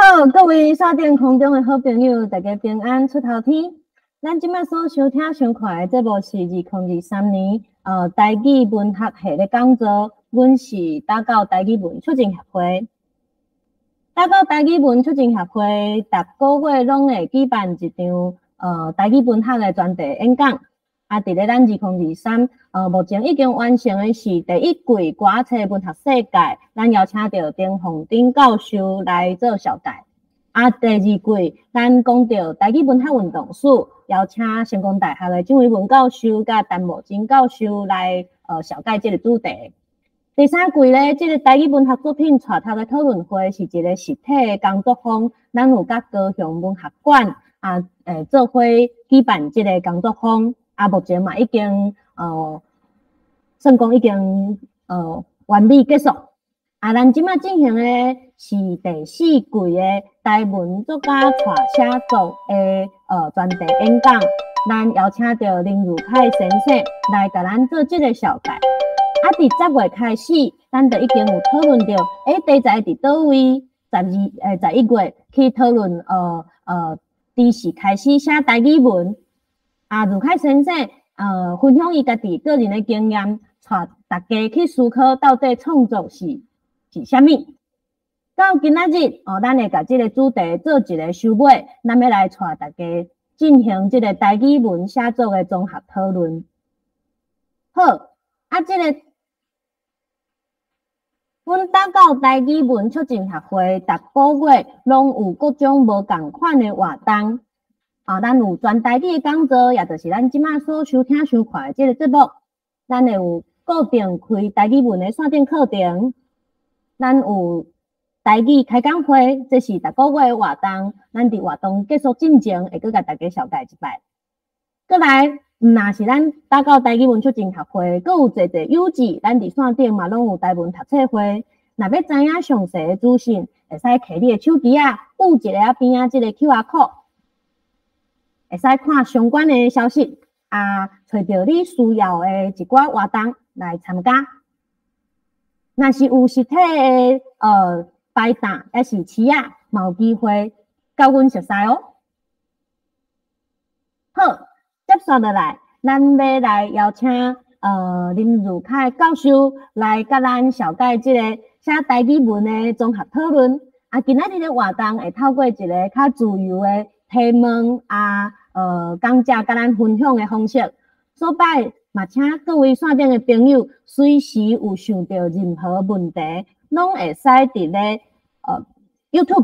好，各位線頂空中的好朋友，大家平安出頭天。咱這擺所收聽收看的節目是2023年台語文學系列講座，阮是打狗台語文促進協會。打狗台語文促進協會，逐個月攏會舉辦一場台語文學的專題演講。啊，佇咧咱2023，目前已經完成的是第一季歌仔冊文學世界，咱邀請著丁鳳珍教授來做紹介。啊，第二季咱講著台語文學運動史，邀請成功大學的鄭維文教授佮陳慕貞教授來紹介這個主題。第三季咧，這個台語文學作品串讀的討論會是一個實體的工作坊，咱有佮高雄文學館啊，做伙舉辦這個工作坊。啊，目前嘛已經算講已經完美結束。啊，咱這擺進行的是第四季的台文作家帶寫作的專題演講，咱邀請著林如凱先生來共咱做這個紹介。啊，佇10月開始，咱就已經有討論著，題材佇佗位？12、11月去討論，佇時開始寫台語文。啊，如凱先生，分享伊家己個人的經驗，帶大家去思考到底創作是啥物。到今仔日，哦，咱會共這個主題做一個收尾，咱欲來帶大家進行這個台語文寫作的綜合討論。好，啊，這個阮打狗台語文促進協會，逐個月攏有各種無仝款的活動。啊，咱有全台語的講座，也就是咱這擺所收聽收看的這個節目。咱會有固定開台語文的線頂課程，咱有台語開講會，這是逐個月的活動。咱佇活動結束進前，會閣共大家紹介一擺。閣來，毋若是咱打狗台語文促進協會，閣有濟濟友誌，咱佇線頂嘛攏有台文讀冊會。若欲知影詳細的資訊，會使摕你的手機仔，有一个仔邊仔這個 QR code。會使看相關的消息，啊，揣著你需要的一寡活動來參加。若是有實體的擺檔，抑是市仔，嘛有機會佮阮熟似哦。好，接續落來，咱欲來邀請林如凱教授來佮咱紹介這個寫台語文的綜合討論。啊，今仔日的活動會透過一個較自由的提問啊，講者佮咱分享的方式，所以嘛，請各位線頂的朋友，隨時有想著任何問題，攏會使佇咧YouTube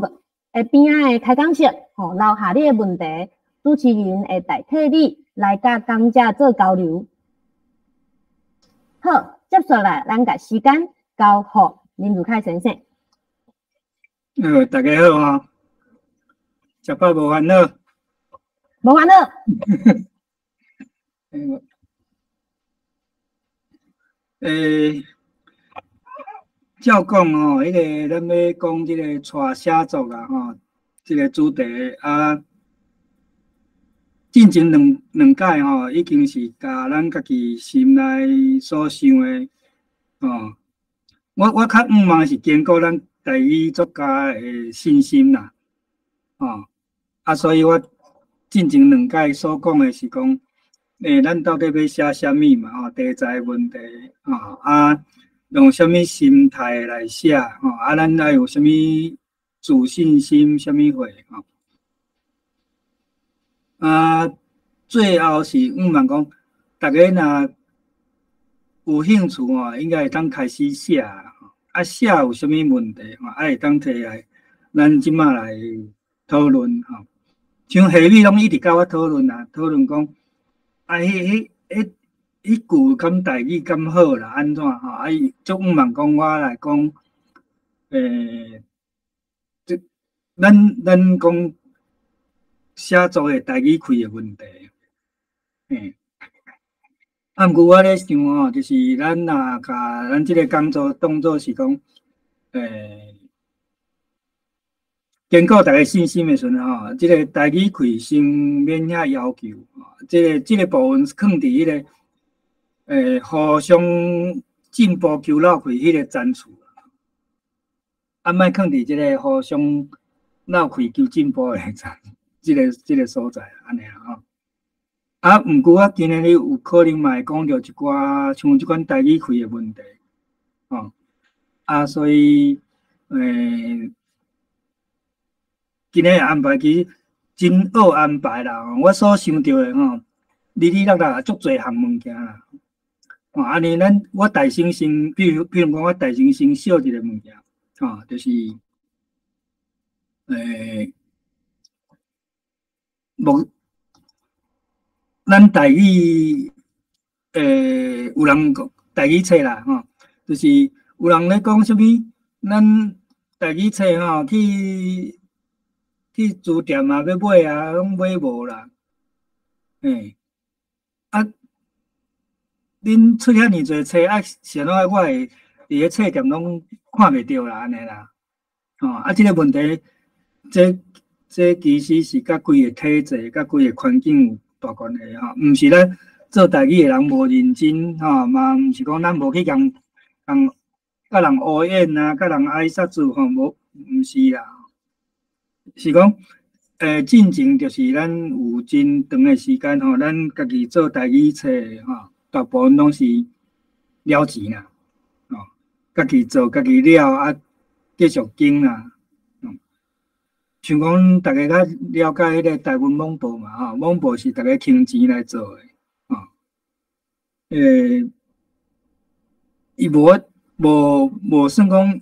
的邊仔的開講室，吼，留下你的問題，主持人會代替你來佮講者做交流。好，接下來咱共時間交予林如凱先生。大家好啊！食飽無煩惱？無煩惱。照講吼，彼個咱欲講這個帶寫作啦吼，這個主題啊，進前兩屆吼，已經是共咱家己心內所想的吼。我較向望是堅固咱台語作家的信心啦，吼啊，所以我進前兩屆所講的是講，咱到底欲寫啥物嘛？吼，題材問題，吼啊，用啥物心態來寫，吼啊，咱愛有啥物自信心，啥物貨，吼啊，最後是向望講，逐家若有興趣吼，應該會當開始寫。啊，寫有啥物問題吼，啊會當提來，咱這擺來討論吼。像夏米攏一直佮我討論啊，討論講，啊，彼句敢台語敢好啦，按怎吼？啊，伊足向望講我來講，這咱講寫作的台語氣的問題，啊，毋過我咧想吼，就是咱若共咱這個講座當做是講，堅固大家信心的時陣吼，這個台語氣先免遐要求，這個部分囥佇彼個，互相進步求老氣彼個層次，啊，莫囥佇這個互相鬧開求進步的這個所在，按呢吼。啊，毋過我今日有可能嘛會講著一寡像這款台語開的問題，吼。啊，所以，今日安排其實真好安排啦。我所想著的吼，哩哩啦啦足濟項物件啦。吼，按呢咱我大先先，比如講，我大先先小一個物件，吼，就是，無，咱台語，有人講台語冊啦，吼，就是有人咧講啥物，咱台語冊吼去書店啊，欲買啊，攏買無啦，啊，恁出遐爾濟冊啊，是按怎我會佇咧冊店攏看袂著啦，按呢啦，吼，啊，這個問題，這其實是佮規個體制、佮規個環境有大關係吼，毋是咱做台語的人無認真吼，嘛毋是講咱無去共共佮人烏演啊，佮人挨殺住吼，無，毋是啦，是講，進前就是咱有真長的時間吼，咱家己做台語冊吼，大部分攏是了錢啦，吼，家己做家己了啊，繼續經啦。像講，逐家較了解彼個台灣網報嘛，吼，網報是逐家傾錢來做的，吼，伊無算講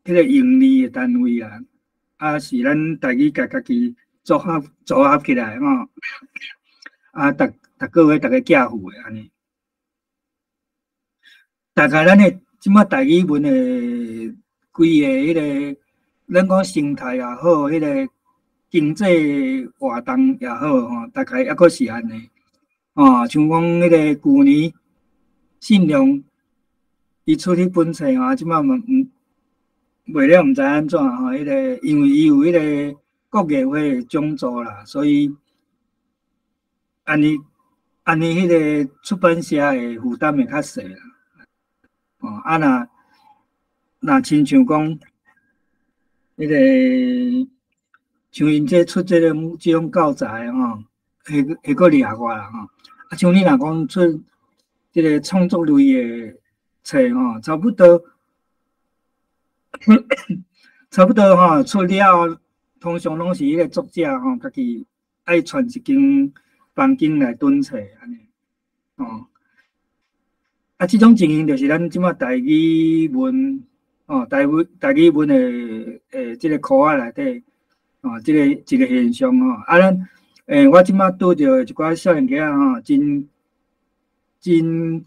彼個盈利的單位啦，啊是咱台語共家己組合起來吼，啊，逐逐個月逐家寄付的按呢。大概咱的這擺台語文的規个彼個。咱講生態也好，彼個經濟活動也好，吼，大概猶閣是按呢，吼，像講彼個舊年信良伊出彼本冊吼，這擺嘛毋賣了毋知按怎吼，彼個因為伊有彼個國藝會的獎助啦，所以按呢按呢，彼個出版社的負擔會較細啦，哦，啊若親像講。彼個像𪜶這出這種教材吼，會閣掠外啦吼。啊，像你若講出這個創作類的冊吼，差不多吼，出了通常攏是彼個作者吼，家己愛揣一間房間來躉冊按呢，吼。啊，這種情形就是咱這擺台語文。哦，台語文的這個科學內底，哦，這個一個現象吼。啊，咱我這擺拄著一寡少年囝吼，真真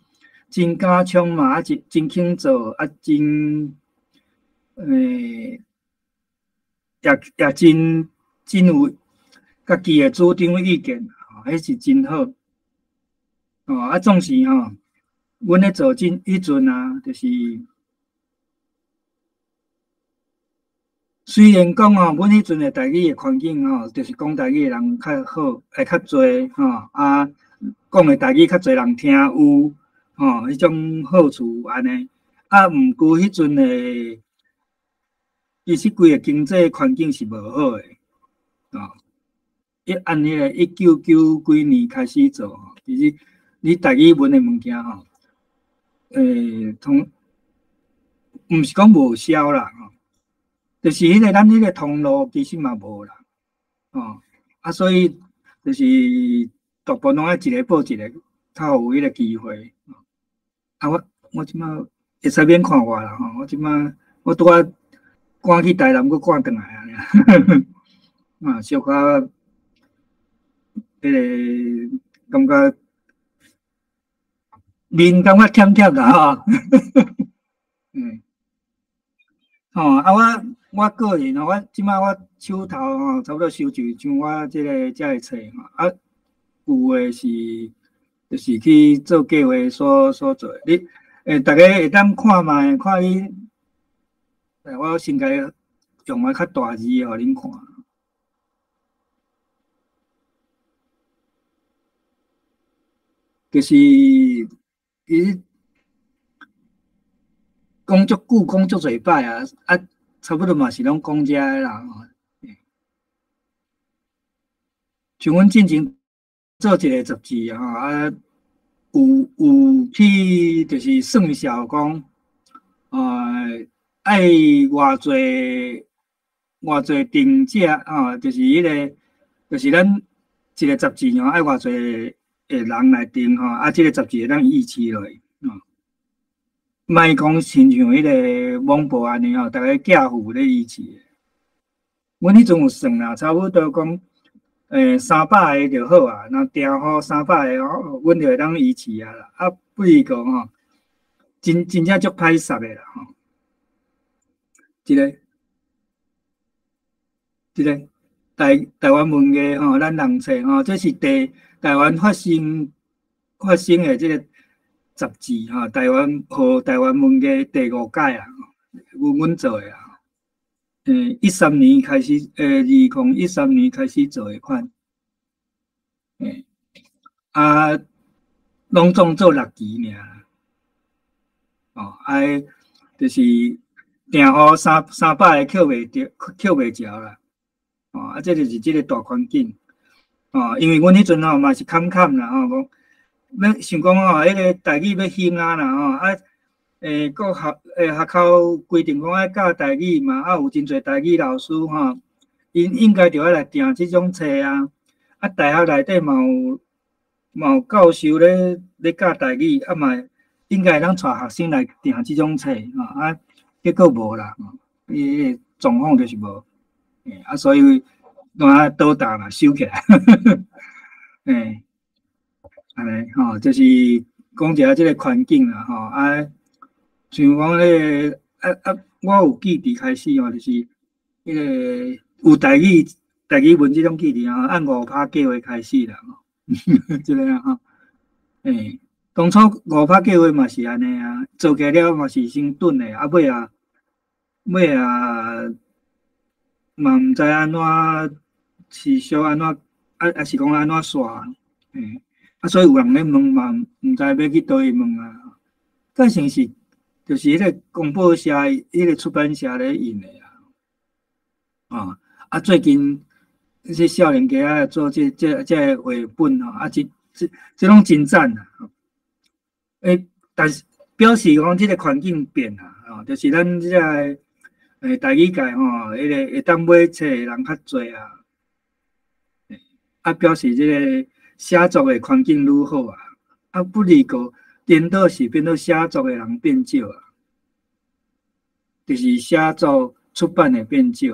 真敢衝嘛，啊，真肯做，啊，真也真真有家己的主張意見，吼，彼是真好。哦，啊，總是吼，阮咧做陣彼陣啊，就是雖然講吼，阮彼陣的台語的環境吼，就是講台語的人較好，會較濟吼，啊，講的台語較濟人聽有，吼，彼種好處按呢。啊，毋過彼陣的其實規個經濟環境是無好的，哦。按彼個一九九幾年開始做吼，其實你台語文的物件吼，通毋是講無銷啦，吼。就是彼個咱彼個通路其實嘛無啦，哦，啊，所以就是大部分攏愛一個報一個，才有彼個機會。啊，我這擺會使免看我啦，吼，我這擺我拄仔趕去台南，閣趕轉來啊，啊，小可彼個感覺面感覺忝忝啦，吼，吼，啊我個人吼，我這擺我手頭吼，差不多收一張我這個遮個冊吼，啊，有的是就是去做計劃所做的。你逐家會當看覓，看你，我先共用啊較大字予恁看。就是伊講足久，講足濟擺啊，啊，差不多嘛是攏講這个啦吼。像阮進前做一個雜誌吼，啊，有去就是算數講，愛偌濟偌濟訂者吼，就是彼個，就是咱一個雜誌吼，愛偌濟的人來訂吼，啊，這個雜誌會當維持落去，吼。莫講親像彼個網報按呢吼，逐个寄付咧維持。阮彼陣有算啦，差不多講，300個就好啊，若訂戶三百個吼，阮就會當維持啊啦。啊，不如講吼，真真正足歹勢的啦吼。這个，這个台灣文藝吼，咱人冊吼，這是第台灣發生的這个雜誌吼，台灣號台灣文藝第五屆啊，阮做的啊。13年開始，2013年開始做的款，啊，攏總做六期爾，哦，啊，就是訂戶三百個扣袂著，扣袂著啦，哦，啊，這就是這個大環境，哦，因為阮彼陣吼嘛是坎坎啦，吼，講欲想講吼，彼個台語欲興啊啦，吼，啊。閣學校規定講愛教台語嘛，啊有真濟台語老師吼，𪜶應該著愛來訂這種冊啊。啊，大學內底嘛有教授咧教台語，啊嘛應該會當帶學生來訂這種冊吼，啊，結果無啦，伊个狀況就是無，啊，所以攏啊倒彈啦，收起來，按呢吼，就是講一下這个環境啦，吼啊。像講彼个啊啊，我有記佇開始吼，就是彼个有台語文這種記佇吼，按5%計劃開始啦，吼，這个啊吼，當初五拍計劃嘛是按呢啊，做起了嘛是先頓的，啊尾仔嘛毋知按怎持續按怎，啊啊是講按怎煞，啊所以有人咧問嘛，毋知欲去佗位問啊，改成是。就是彼个公報社、彼个出版社咧印的啊，啊啊！最近這少年家仔做這個繪本吼，啊，這攏真讚啊！但是表示講這個環境變啊，吼，就是咱這個台語界吼，彼个會當買冊的人較濟啊，啊，表示這個寫作的環境愈好啊，啊，不離個。顛倒是變做寫作的人變少啊，就是寫作出版的變少，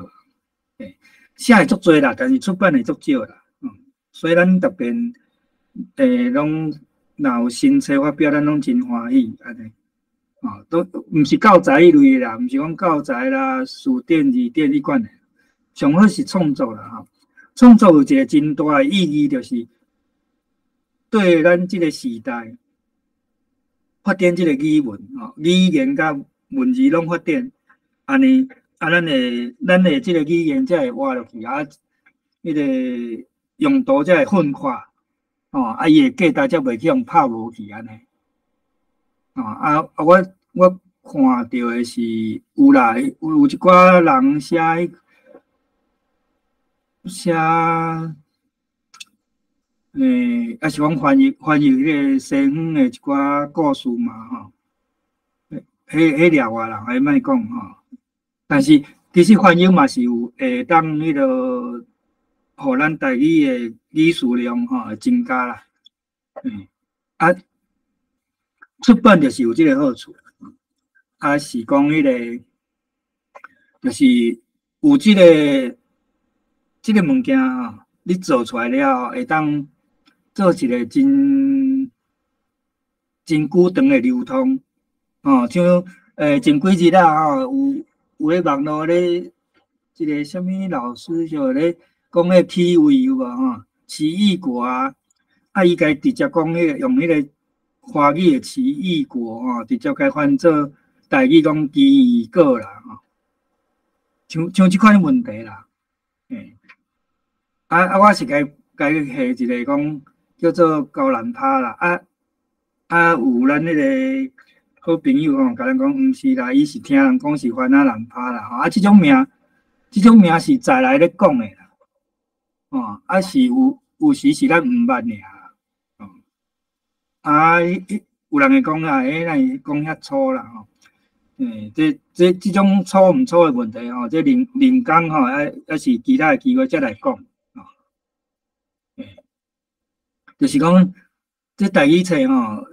寫的足濟啦，但是出版的足少啦，所以咱特別攏若有新冊發表，咱攏真歡喜按呢，哦，都毋是教材彼類的啦，毋是講教材啦、辭典、字典彼款的，上好是創作啦吼，創作有一個真大的意義，就是對咱這個時代。發展這個語文吼，語言佮文字攏發展，按呢啊，咱的這個語言才會活落去啊，彼個用途才會分化，吼啊，伊的價值才袂去予拍無去按呢。吼啊啊！我看著的是有啦，有一寡人寫寫，抑是講翻譯彼個西方的一寡故事嘛，吼，彼了啊啦，彼莫講吼。但是其實翻譯嘛是有會當彼个，予咱台語的語詞量吼會增加啦。啊，出版就是有這个好處，啊是講彼个，就是有這个物件吼，你做出來了後，會當做一個真真久長的流通，吼，像前幾日啊吼，有咧網路咧，一個啥物老師就咧講彼個奇異有無吼？奇異果啊，啊伊共直接講彼個用彼個華語的奇異果吼，直接共翻做台語講奇異果啦吼，像這款問題啦，啊啊，我是共共下一個講叫做高蘭趴啦，啊啊有咱彼個好朋友吼，共咱講毋是啦，伊是聽人講是番仔南趴啦，吼啊，這種名，這種名是在來咧講的啦，吼啊是有有時是咱毋捌爾，哦，啊，有人會講啊，欸，哪會講遐粗啦吼？欸，這種粗毋粗的問題吼，這另另講吼，啊，抑是其他的機會再來講，吼。欸，就是講這台語冊吼，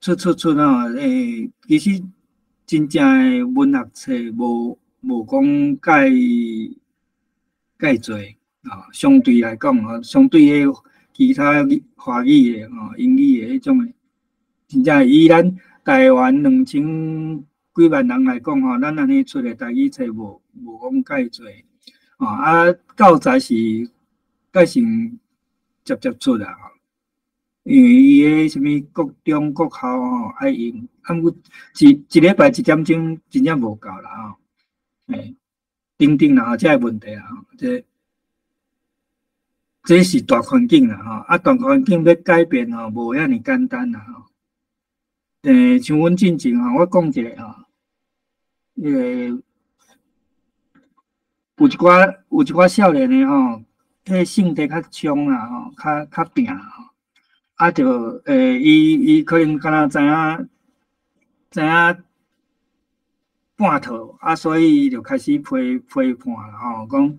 出出出吼，欸，其實真正的文學冊無講介介濟，啊，相對來講吼，相對彼其他華語的吼、英語的彼種的，真正以咱台灣2000幾萬人來講吼，咱按呢出的台語冊無講介濟，啊，教材是蓋成捷捷出啦，因為伊彼啥物國中國校吼愛用，啊毋過一一禮拜一點鐘真正無夠啦吼，欸，等等啦吼，這个問題啦吼，這是大環境啦吼，啊，大環境欲改變吼，無遐爾簡單啦吼。欸，像阮進前吼，我講一下吼，彼个有一寡少年的吼，彼性格較衝啦吼，較拚吼，啊，就欸，伊可能敢若知影半套，啊，所以伊就開始批判啦吼，講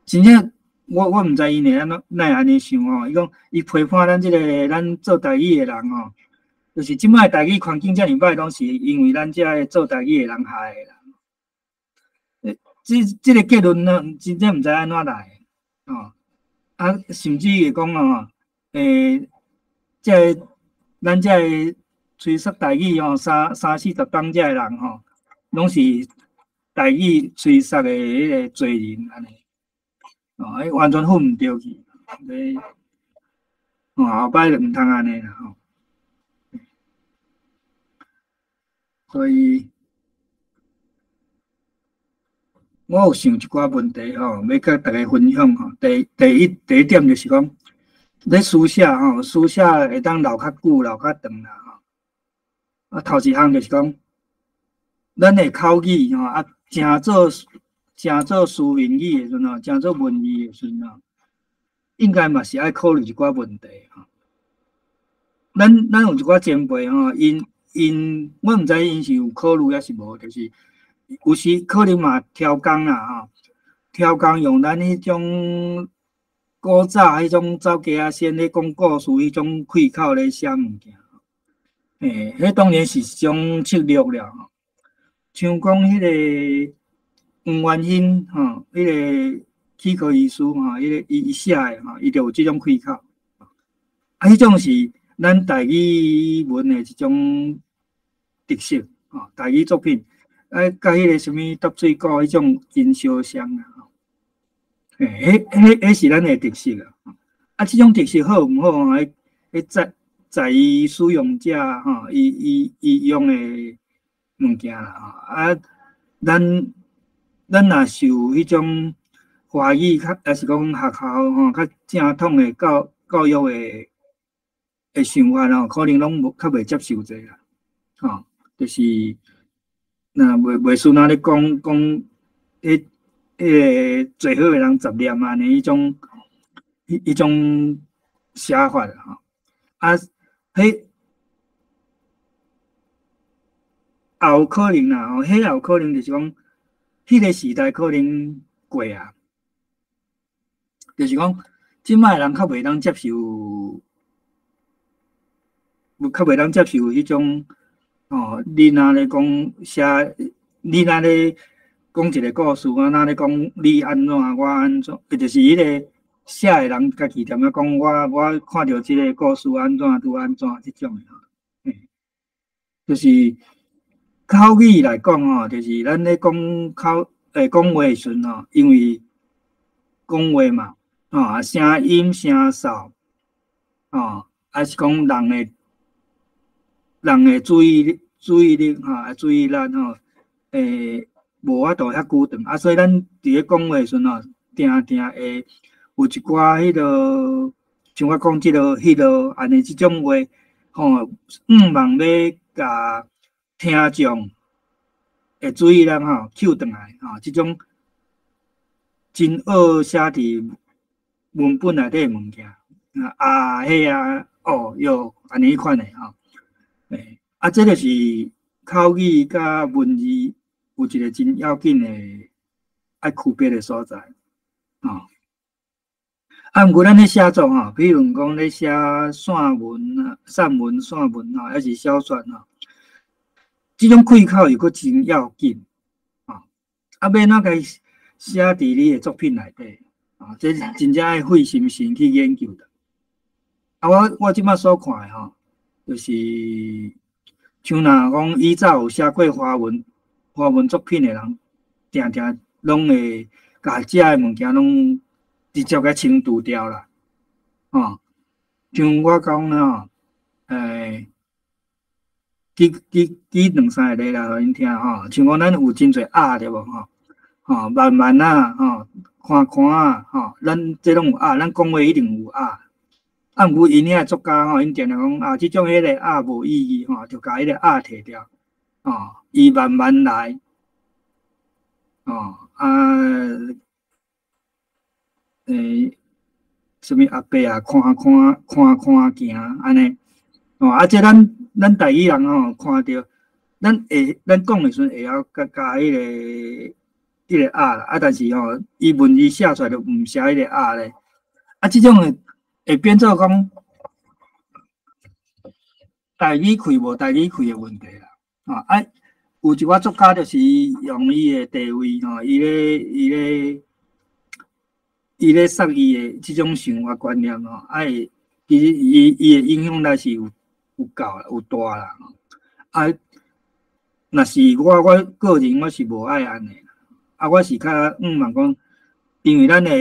真正我毋知𪜶會按怎哪會按呢想吼，伊講伊批判咱這个咱做台語的人吼，就是這擺台語環境遮爾歹，攏是因為咱這个做台語的人害的啦。欸，這個結論呢，真正毋知按怎來的，吼。啊，甚至會講吼，欸，這个咱這个吹說台語吼，三四十冬這个人吼，攏是台語吹說的彼个罪人按呢，哦，彼完全唬毋著去，欸，哦，後擺就毋通按呢啦吼。所以，我有想一寡問題吼，欲佮大家分享吼。第一點就是講，咧書寫吼，書寫會當留較久、留較長啦吼。啊，頭一項就是講，咱的口語吼，啊，成做書面語的時陣吼，成做文字的時陣吼，應該嘛是愛考慮一寡問題吼。咱有一寡前輩吼，𪜶我毋知𪜶是有考慮抑是無，就是有時可能嘛超工啦吼，超工用咱彼種古早彼種走街仔先咧講故事彼種開口咧寫物件，欸，彼當然是一種策略了吼。像講彼个黃元興吼，彼个齒科醫師吼，彼個伊寫的吼，伊就有這種開口，啊，彼種是咱台語文的一種特色，吼，台語作品，啊，佮彼个啥物搭水鼓彼種真相像啊，欸，彼是咱的特色啊，啊，這種特色好毋好吼？彼在於使用者吼，伊用的物件啦，吼，啊，咱若受彼種華語較，抑是講學校吼較正統的教育的想法吼，可能攏無較袂接受這啦，吼，就是若袂輸若咧講講，彼個最好的人雜念按呢，彼種寫法吼，啊，彼也有可能啦，吼，彼也有可能就是講，彼個時代可能過啊，就是講，這擺人較袂當接受，較袂當接受彼種，吼，你若咧講寫，你若咧講一個故事，啊，若咧講你按怎，我按怎，就是彼個寫的人家己踮咧講，我看著這個故事按怎拄按怎這種的吼，欸，就是口語來講吼，就是咱咧講口，欸，講話的時陣吼，因為講話嘛，吼，聲音聲掃，吼，還是講人的注意力吼，注意力吼，欸，無法度遐久長，啊，所以咱佇咧講話的時陣吼，定定會有一寡彼个，像我講這个、彼个按呢這種話，吼，向望欲共聽眾的注意力吼，吸轉來吼，這種真惡寫佇文本內底的物件，啊、彼啊、哦、喲，按呢款的吼。欸，啊，這就是口語佮文字有一个真要緊的愛區別的所在，吼。啊，毋過咱咧寫作吼，比如講咧寫散文啊、散文、散文吼，抑是小說吼，這種開口又閣真要緊，吼。啊，欲按怎共寫佇你的作品內底，啊，這真正愛費心神去研究的。啊，我這擺所看的吼，就是像若講以早有寫過華文作品的人，定定攏會共遮的物件攏直接共清除掉啦，吼。像我講吼，欸，舉兩三個例來予𪜶聽吼，像講咱有真濟鴨對無吼，吼慢慢仔吼，寬寬仔吼，咱這攏有鴨，咱講話一定有鴨。啊，毋過𪜶遐作家吼，𪜶定定講啊，這種彼個鴨無意義吼，就共彼個鴨提掉，吼，伊慢慢來，吼啊，欸，啥物阿伯啊，寬寬寬寬行按呢，吼啊，這咱台語人吼看著，咱講的時陣會曉共加彼個鴨啦，啊，但是吼，伊文字寫出來就毋寫彼個鴨咧，啊，這種會變做講台語開無台語開的問題啦，啊，有一寡作家就是用伊的地位吼，伊咧說伊的這種想法觀念吼，啊會其實伊的影響力是有夠啦，有大啦。啊，若是我個人我是無愛按呢，啊，我是較向望講，因為咱的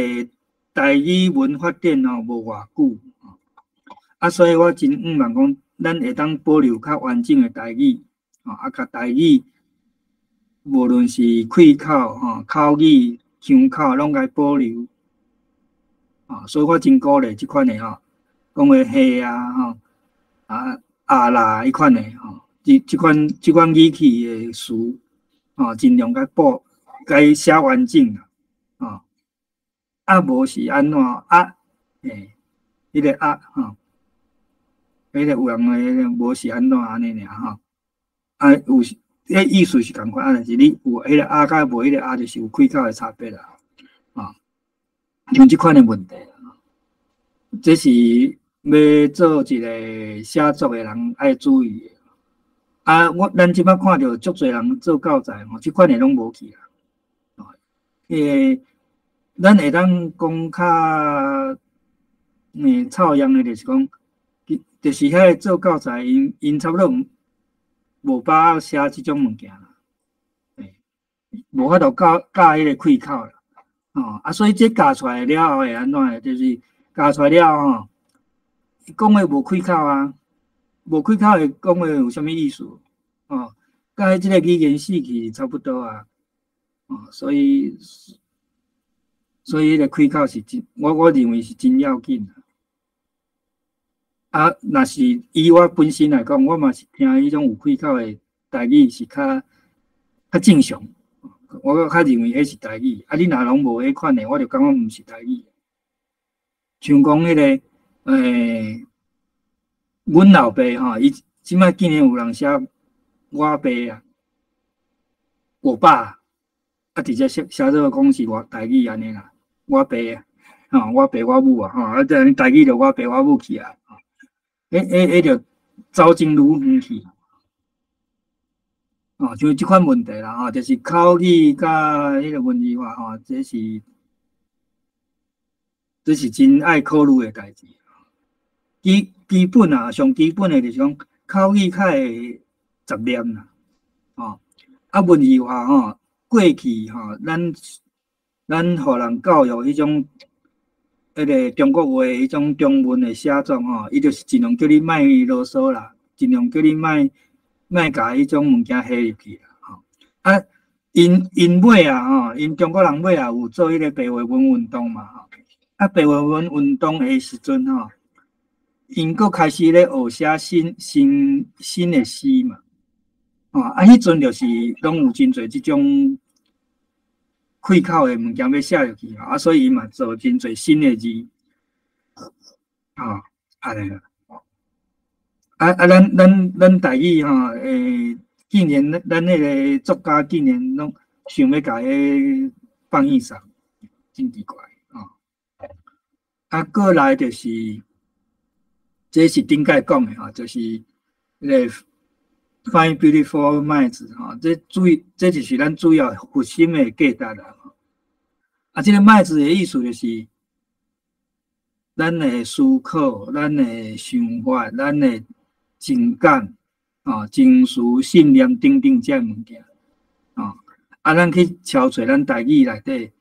台語文發展吼無偌久，啊，所以我真向望講，咱會當保留較完整的台語，吼，啊，共台語無論是開口吼、口語、腔口，攏共保留。啊，所以我真鼓勵這款的吼，講話嘿啊吼，啊啊啦彼款的吼，這款語氣的詞，吼，盡量共保，共寫完整啦，吼，啊無是按怎啊？欸，彼個啊吼，彼個有人的無是按怎按呢爾吼，啊有時，彼意思是仝款，啊但是你有彼個啊佮無彼個啊，就是有開口的差別啦，啊。像這款的問題，這是欲做一個寫作的人愛注意的。啊，咱這擺看著足濟人做教材吼，這款的攏無去啊。欸，咱會當講較臭樣的，就是講，就是彼個做教材，𪜶差不多無把握寫這種物件啦，欸，無法度教教彼個開口啦。哦，啊，所以這教出來了後會按怎呢？就是教出來了後，伊講話無開口啊，無開口會講話有啥物意思？哦，佮這個語言死去差不多啊。哦，所以彼個開口是真，我認為是真要緊。啊，若是以我本身來講，我嘛是聽彼種有開口的台語是較正常。我較認為彼是台語，啊，你若攏無彼款的，我就感覺毋是台語。像講彼個，欸，阮老爸吼，伊這擺竟然有人寫我爸啊，我爸，啊，直接寫做講是我台語按呢啦，我爸啊，吼，我爸我母啊，吼，啊，這台語就我爸我母去啊，彼就走真愈遠去。哦，像這款問題啦，吼，就是口語佮彼個文字化，吼，這是真愛考慮的代誌。基本啊，上基本的就是講口語較會雜念啦，吼，啊文字化吼，過去吼，咱予人教育彼種，彼個中國話彼種中文的寫作吼，伊就是盡量叫你莫囉嗦啦，盡量叫你莫共彼種物件加入去啦，吼。啊，𪜶尾啊，吼，𪜶中國人尾啊有做彼個白話文運動嘛，吼。啊，白話文運動的時陣吼，𪜶閣開始咧學寫新的詩嘛，吼，啊，彼陣就是攏有真濟這種開口的物件欲寫入去，啊，所以伊嘛做真濟新的字。吼，按呢啦。啊啊，咱台语吼，竟然咱彼个作家竟然攏想欲共彼放棄煞，真奇怪吼。啊，過來就是，這是頂擺講的吼，就是彼個 Find Beautiful Minds 吼，這主這就是咱主要核心的價值啦。啊，這個 minds 的意思就是，咱的思考、咱的想法、咱的情感、吼情緒、信念等等這物件，吼啊，咱去超揣咱台語內底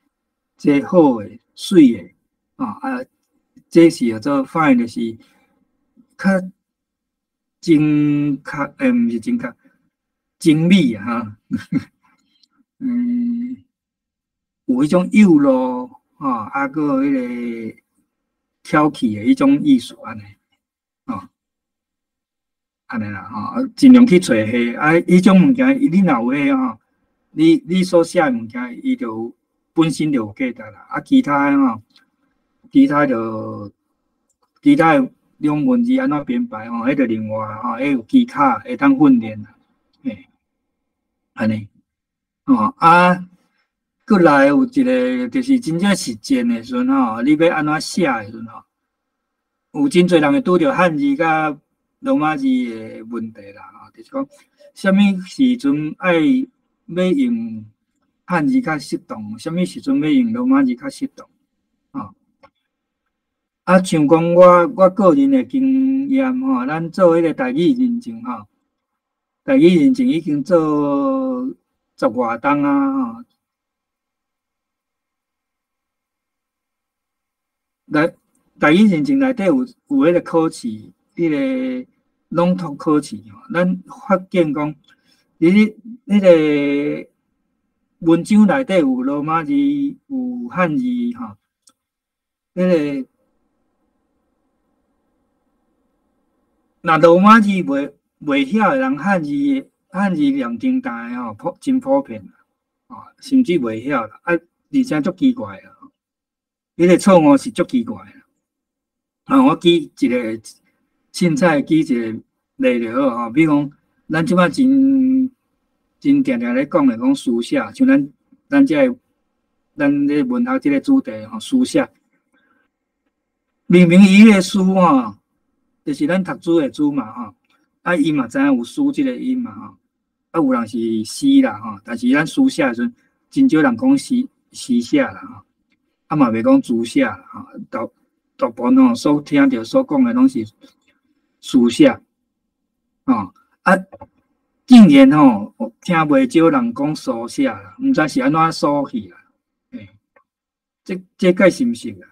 這好的、媠的，吼啊，這是叫做 fine，就是較精確，毋是精確，精美啊，哈，有彼種幼路，吼，啊，閣彼個挑起的彼種意思按呢，吼，按呢啦，吼，盡量去揣彼，啊，彼種物件，你若有彼吼，你所寫的物件，伊就本身就有價值啦，啊，其他的吼，其他就其他的用文字按怎編排吼，彼就另外吼，彼有技巧會當訓練啦，嘿，按呢，吼啊，閣來有一個就是真正實踐的時陣吼，你欲按怎寫的時陣吼，有真濟人會拄著漢字佮羅馬字的問題啦，吼，就是講，啥物時陣愛欲用漢字較適當，啥物時陣欲用羅馬字較適當，吼。啊，像講我個人的經驗吼，咱做彼個台語認證吼，台語認證已經做十外冬啊吼。來，台語認證內底有彼個考試，彼個朗讀考試吼，咱發現講，佇彼個文章內底有羅馬字，有漢字吼，彼個。若羅馬字袂曉的人，漢字念真大吼，真普遍啦，甚至袂曉啦，啊，而且足奇怪啊，彼個錯誤是足奇怪啦。啊，我舉一個凊彩舉一個例就好吼，比如講，咱這擺真真定定咧講的講書寫，像咱這個咱咧文學這個主題吼，書寫，明明伊個書吼，就是咱讀書的書嘛吼，啊伊嘛知影有書這個音嘛吼，啊有人是詩啦吼，但是咱書寫的時陣，真少人講詩詩寫啦吼，啊嘛袂講書寫啦吼，大部分吼所聽著所講的攏是書寫，吼啊竟然吼聽袂少人講書寫啦，毋知是按怎書去啦，欸，這解是毋是啦？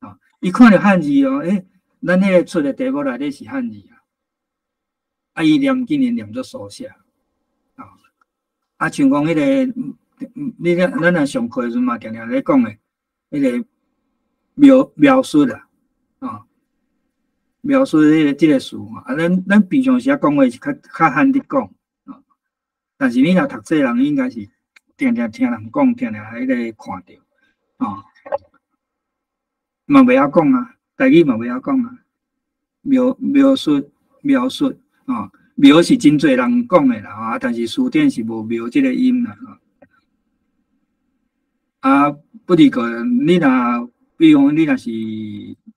吼，伊看著漢字哦，欸，咱彼個出的題目內底是漢字啊，啊，伊念竟然念做書寫，啊，啊，像講彼個，你咱若上課的時陣嘛，定定咧講的，彼個描述啦，啊，描述這個詞，啊，咱平常時啊講話是較罕佇講，啊，但是你若讀冊人應該是定定聽人講，定定彼個看著，啊，嘛袂曉講啊。台語嘛袂曉講啊，描述，吼，描是真濟人講的啦，吼，但是詞典是無描這個音啦，啊，不離個，你若比如講你若是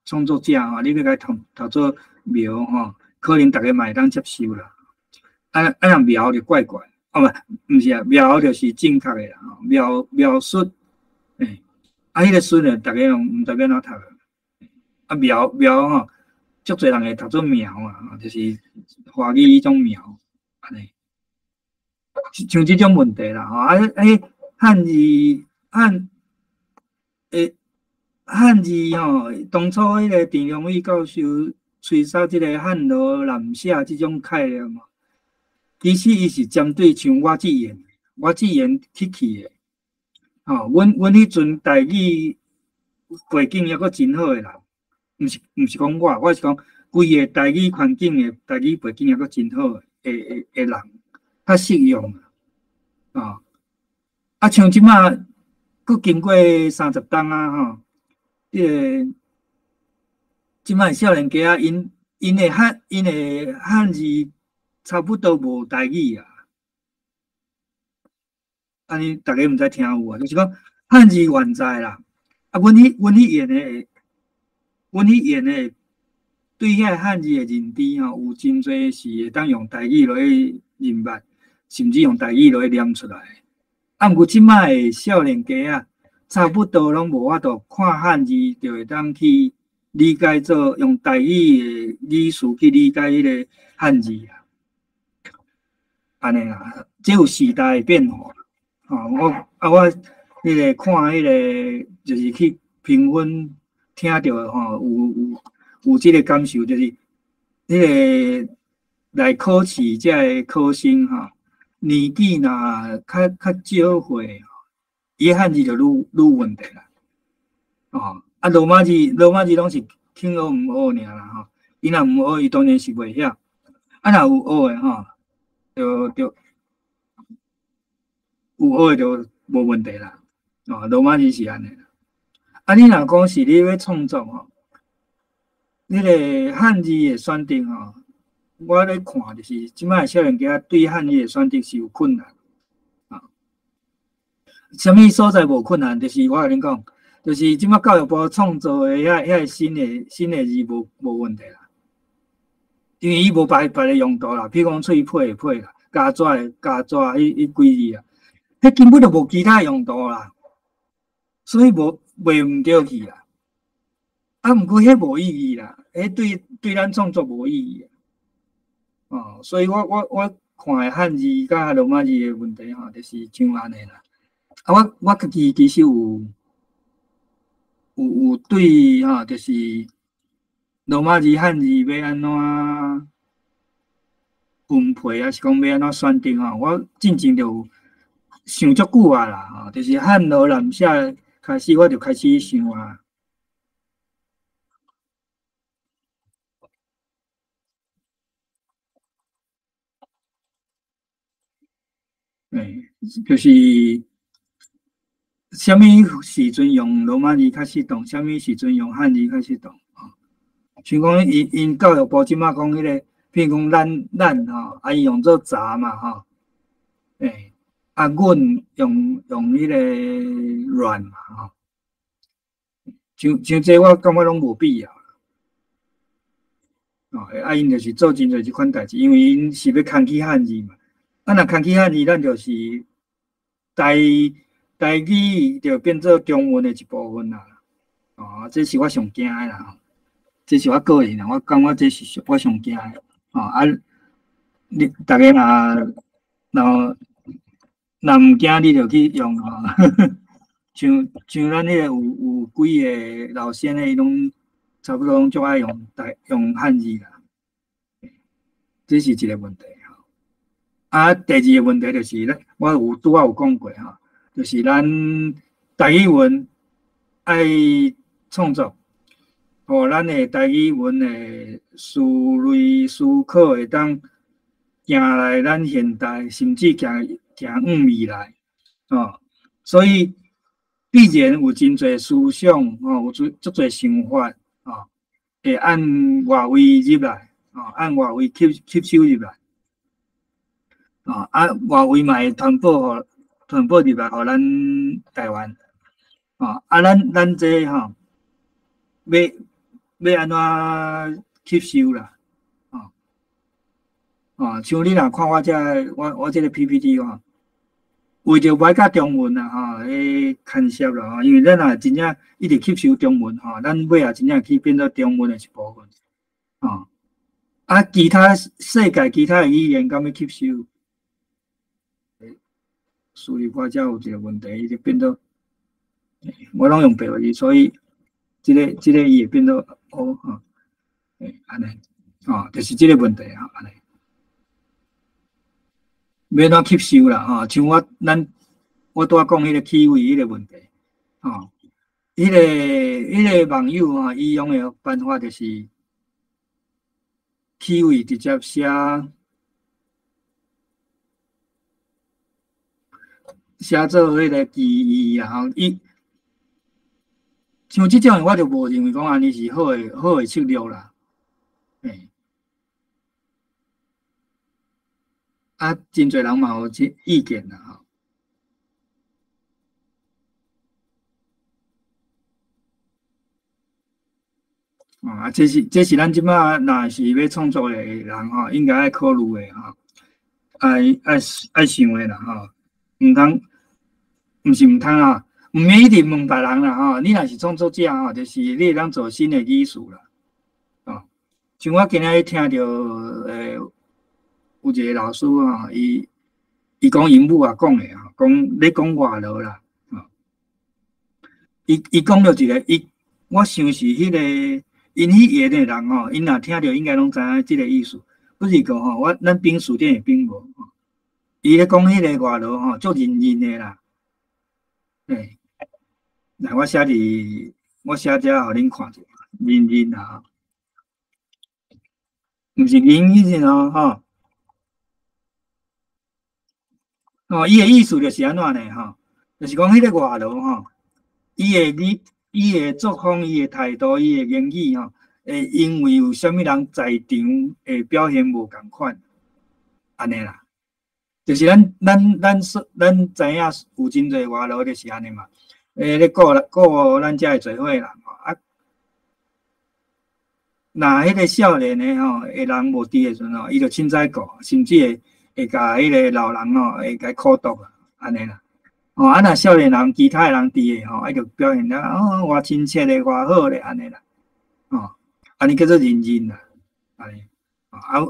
創作者吼，你欲共讀做描吼，可能逐家嘛會當接受啦。啊啊，若描就怪怪，啊毋是啊，描就是正確的啦，描述，欸，啊，彼個述呢，逐家攏毋知欲按怎讀。啊苗苗吼，足濟人會讀做苗啊，就是華語彼種苗，按呢，像這種問題啦吼，啊，漢字漢，欸，漢字吼，當初彼個鄭良偉教授吹哨這個漢羅濫寫這種概念嘛，其實伊是針對像我這樣，我這樣去的，吼，阮彼陣台語背景猶閣真好的啦。毋是講我，我是講規個台語環境的台語背景猶閣真好的人，較適用啊。啊，像這馬閣經過30冬啊，吼，這個這擺少年家仔，𪜶的漢字差不多無台語啊。按呢，逐家毋知聽有無？就是講漢字原在啦。啊，阮彼緣的對遐漢字的認知吼，有真濟是會當用台語落去認捌，甚至用台語落去念出來。啊，毋過這擺的少年家仔，差不多攏無法度看漢字就會當去理解做用台語的語詞去理解彼个漢字啊。按呢啦，這有時代的變化。吼，我啊，我彼个看彼个就是去評分，聽著吼，有這个感受，就是彼个來考試這个考生吼，年紀若較少歲，伊漢字就愈愈問題啦。哦，啊，羅馬字攏是肯學毋學爾啦吼，伊若毋學，伊當然是袂曉。啊，若有學的吼，就有學的就無問題啦。哦，羅馬字是按呢。啊，你若講是你欲創作吼，彼個漢字的選擇吼，我咧看就是這擺少年家對漢字的選擇是有困難。啊，啥物所在無困難？就是我共恁講，就是這擺教育部創造的遐新的字無問題啦，因為伊無別个用途啦，比如講喙皮的皮啦，膠紙的膠紙，彼幾字啊，彼根本就無其他用途啦，所以無賣毋著去啦。啊，毋過彼無意義啦，彼對咱創作無意義。哦，所以我看的漢字佮羅馬字的問題吼，就是像按呢啦。啊，我家己其實有對吼，就是羅馬字漢字欲按怎分配，抑是講欲按怎選擇吼，我進前就有想足久啊啦，吼，就是漢羅南寫開始，我就開始想啊。欸，就是啥物時陣用羅馬字較適當，啥物時陣用漢字較適當啊？像講𪜶教育部這擺講彼个，譬如講咱吼，啊伊用做雜嘛吼，欸，啊阮用彼个軟嘛吼，像這我感覺攏無必要。哦，啊𪜶就是做真濟這款代誌，因為𪜶是欲牽起漢字嘛。啊，若牽起漢字，咱就是台語就變做中文的一部分啦。哦，這是我上驚的啦，這是我個人啦，我感覺這是我上驚的。哦，啊，你逐家若毋驚，你就去用吼。像咱彼个有幾个老先生，伊攏差不多攏足愛用漢字啦。這是一個問題。啊，第二个問題就是咧，我有拄仔有講過吼，就是咱台語文愛創作，予咱的台語文的思慮思考會當行來咱現代，甚至行往未來，哦，所以必然有真濟思想，哦，有足濟想法，哦，會按外圍入來，哦，按外圍吸收入來。哦，啊，外圍嘛會傳播入來，予咱台灣。哦，啊，咱這吼，欲按怎吸收啦？哦，哦，像你若看我這我這个 PPT 吼，為著袂佮中文啦，吼，彼牽涉啦，吼，因為咱若真正一直吸收中文吼，咱尾仔真正去變做中文的一部分。哦，啊，其他世界其他的語言敢欲吸收？輸入法才有一个問題，伊就變做我攏用白話字，所以這个伊會變做哦吼，欸，按呢，哦，就是這个問題啊，按呢，欲按怎吸收啦，吼，像我拄仔講彼个氣味彼个問題，吼，彼个網友吼，伊用的辦法就是氣味直接寫。寫做彼个記憶啊，吼，伊像這種的，我就無認為講按呢是好的策略啦。欸，啊，真濟人嘛有這意見啦吼。啊，這是咱這擺若是欲創作的人吼，應該愛考慮的吼，愛想的啦吼，毋通，毋是毋通啊，毋免一直問別人啦吼。你若是創作者吼，就是你會當做新的藝術啦。哦，像我今仔日聽著有一個老師吼，伊講𪜶母也講的吼，講咧講外勞啦，吼，伊講著一個，伊我想是彼個。𪜶彼言的人吼，𪜶若聽著應該攏知影這个意思。不是講吼，咱編詞典會編無。伊咧講彼个外勞吼，足認真的啦。欸，來我寫遮予恁看者，認真啊，毋是認真哦，吼。哦，伊的意思就是按怎呢？吼，就是講彼个外勞吼，伊的語。伊的作風、伊的態度、伊的言語吼，會因為有啥物人在場，會表現無仝款，按呢啦。就是咱知影有真濟外勞就是按呢嘛。欸，咧顧咱遮的聚會人吼，啊，若彼個少年的吼，的人無佇的時陣吼，伊就凊彩顧，甚至會共彼個老人吼，會共苦毒啊，按呢啦。哦，啊，若少年人，其他的人佇的吼，啊，就表現了哦，偌親切咧，偌好咧，按呢啦，哦，按呢叫做認真啦，按呢，啊，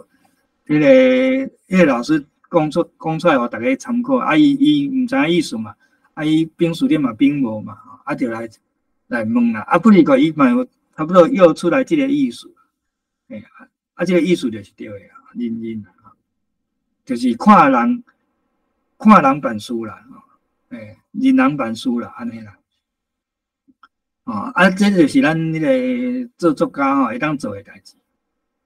彼个老師講出來，予大家參考，啊，伊毋知影意思嘛，啊，伊編詞典嘛編無嘛，啊，就來問啦，啊，不是講伊嘛有差不多約出來這个意思，欸，啊，這个意思就是對的啊，認真啦，就是看人辦事啦。欸，人人辦事啦，按呢啦，哦，啊，這就是咱彼个做作家吼會當做的代誌。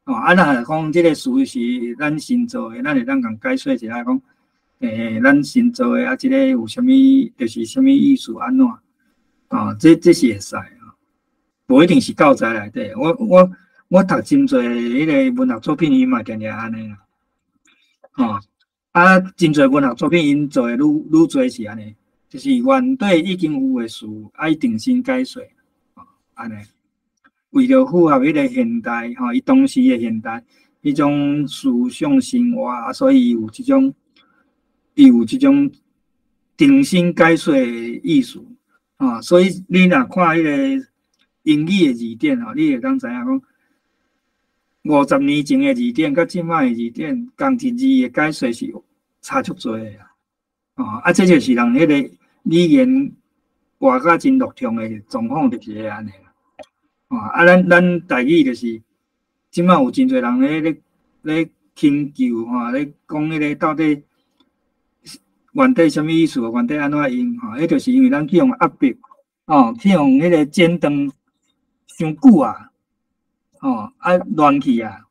哦，啊，若講這个詞是咱新做的，咱會當共解說一下講，欸，咱新做的啊，這个有啥物，就是啥物意思按怎？哦，這是會使，無一定是教材內底。我讀真濟彼个文學作品，伊嘛定定按呢啦。哦。啊，真濟文學作品，𪜶做的愈濟是按呢，就是原底已經有的詞，愛重新解說，按呢，為著符合彼个現代，吼，伊當時的現代彼種思想生活，啊，所以伊有這種重新解說的意思，啊，所以你若看彼个英語的字典吼，你會當知影講。50年前的字典，佮這擺的字典，仝一字的解說是差足濟的啦。哦，啊，這就是人彼個語言活甲真流暢的狀況，就是按呢啦。哦，啊，咱台語就是，這擺有真濟人咧研究吼，咧講彼個到底原底啥物意思，原底按怎用吼？彼就是因為咱去予壓迫，哦，去予彼個剪斷傷久啊。哦，啊，亂去啊，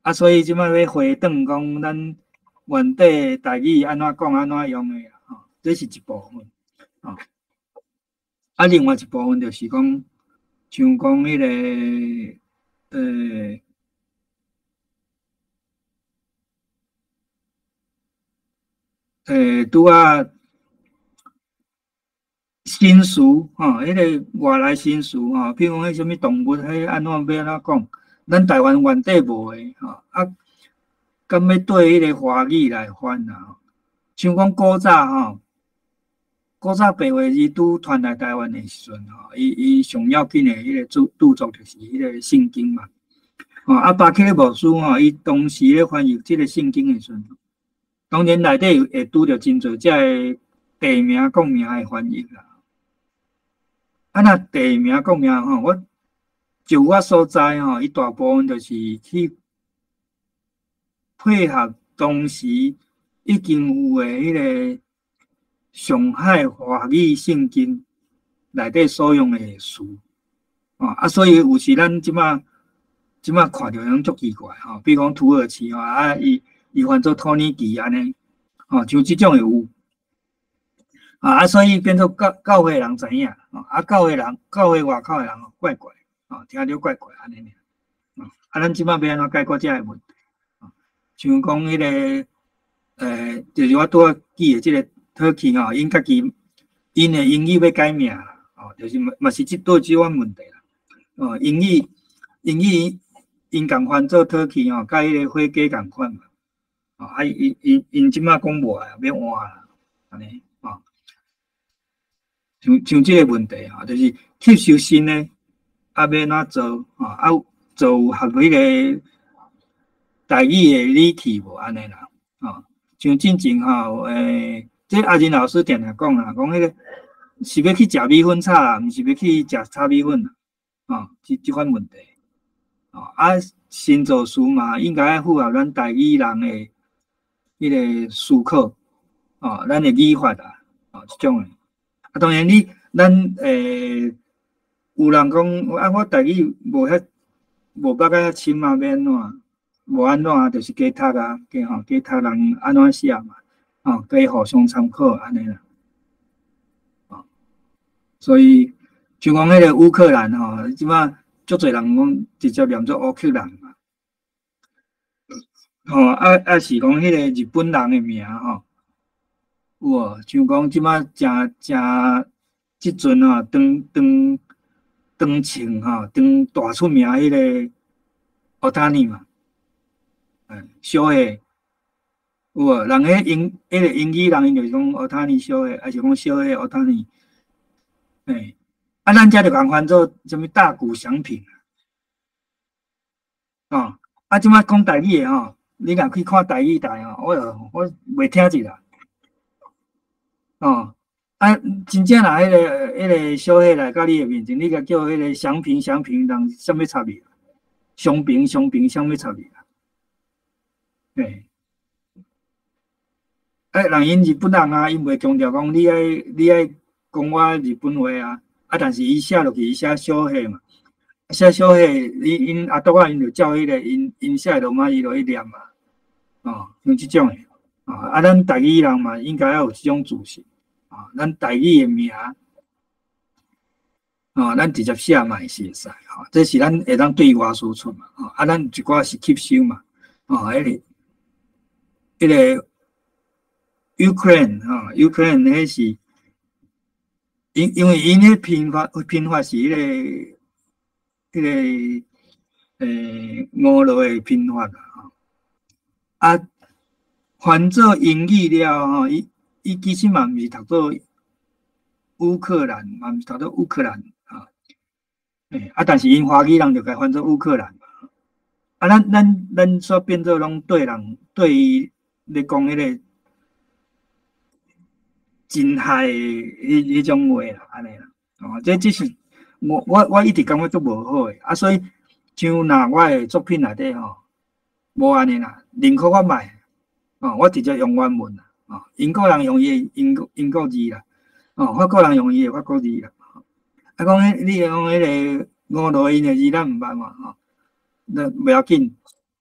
啊，所以這擺欲回轉講，咱原底台語按怎講，按怎用的啊？吼，這是一部分，哦。啊，另外一部分就是講，像講彼个，拄仔新詞吼，彼个外來新詞吼，比如講彼啥物動物，彼按怎欲按怎講，咱台灣原底無的吼，啊，敢欲對彼个華語來翻啊？像講古早吼，古早白話字拄傳來台灣的時陣吼，伊上要緊的彼个著作就是彼个聖經嘛。吼，啊，巴克牧師吼，伊當時咧翻譯這个聖經的時陣，當然內底會拄著真濟這个地名、國名的翻譯啦。啊，若地名、國名吼，我就我所知吼，伊大部分就是去配合當時已經有的彼个上海華語聖經內底所用的詞，哦，啊，所以有時咱這擺看著攏足奇怪吼，比如講土耳其吼，啊，伊翻做土耳其按呢，吼，像這種會有。啊，所以變做教會人知影，啊，教會人教會外口的人怪怪，哦，聽著怪怪按呢爾，啊，咱這擺欲按怎解決這个問題？像講彼个，就是我拄仔記的這个 Turkey 吼，𪜶家己𪜶的英語欲改名啦，哦，就是嘛是這都這款問題啦，哦，英語𪜶共翻做 Turkey 吼，佮彼个火雞仝款嘛，哦，啊，𪜶這擺講無愛，欲換啦，按呢，哦，像這个問題吼，就是吸收新的，啊，欲按怎做，吼，啊，做有合彼个台語的語氣無按呢啦，吼，像進前吼，這阿仁老師定定講啦，講彼个是欲去食米粉炒啦，毋是欲去食炒米粉啦，吼，這款問題，吼，啊，新造詞嘛，應該愛符合咱台語人的彼个思考，吼，咱的語法啊，吼，這種的。啊，當然你咱有人講啊，我台語無遐無捌甲遐深啊，欲按怎？無按怎啊，就是加讀啊，加吼加讀人按怎寫嘛，吼，加互相參考按呢啦。哦，所以像講彼个烏克蘭吼，這擺足濟人講直接念做烏克蘭嘛。吼，啊啊是講彼個日本人的名吼，有無？像講這擺誠誠這陣吼，當當穿吼，當大出名彼个大谷嘛。小黑有無？人彼彼个英語人𪜶就是講大谷小黑，還是講小黑大谷？嘿，啊，咱遮就共翻做啥物大谷翔平啊？啊，這擺講台語的吼，你若去看台語台吼，我袂聽一啦。哦，啊，真正若彼個小黑來到你的面前，你共叫彼个翔平翔平，人啥物插你？翔平翔平，啥物插你？嘿，哎，人𪜶日本人啊，𪜶袂強調講你愛講我日本話啊，啊，但是伊寫落去，伊寫小黑嘛，寫小黑，𪜶阿篤仔𪜶就照彼个𪜶寫的羅馬字落去念嘛，哦，像這種的，啊，咱台語人嘛，應該要有這種自信，啊，咱台語的名，哦，咱直接寫嘛是會使，吼，這是咱會當對外輸出嘛，吼，啊，咱一寡是吸收嘛，哦，彼个 Ukraine 吼，Ukraine 彼是因為𪜶彼拼法是彼個俄羅的拼法啦，吼，啊，翻做英語了吼，伊其實嘛毋是讀做烏克蘭，嘛毋是讀做烏克蘭，吼，啊，但是𪜶華語人就共翻做烏克蘭嘛，啊，咱煞變做攏對人對伊咧講彼个真害彼種話啦，按呢啦，哦，這只是我一直感覺足無好的，啊，所以像若我的作品內底吼，無按呢啦，寧可我莫，哦，我直接用原文啦，哦，英國人用伊的英國字啦，哦，法國人用伊的法國字啦，啊，講彼你講彼個俄羅𪜶的字咱毋捌嘛，吼，那袂要緊，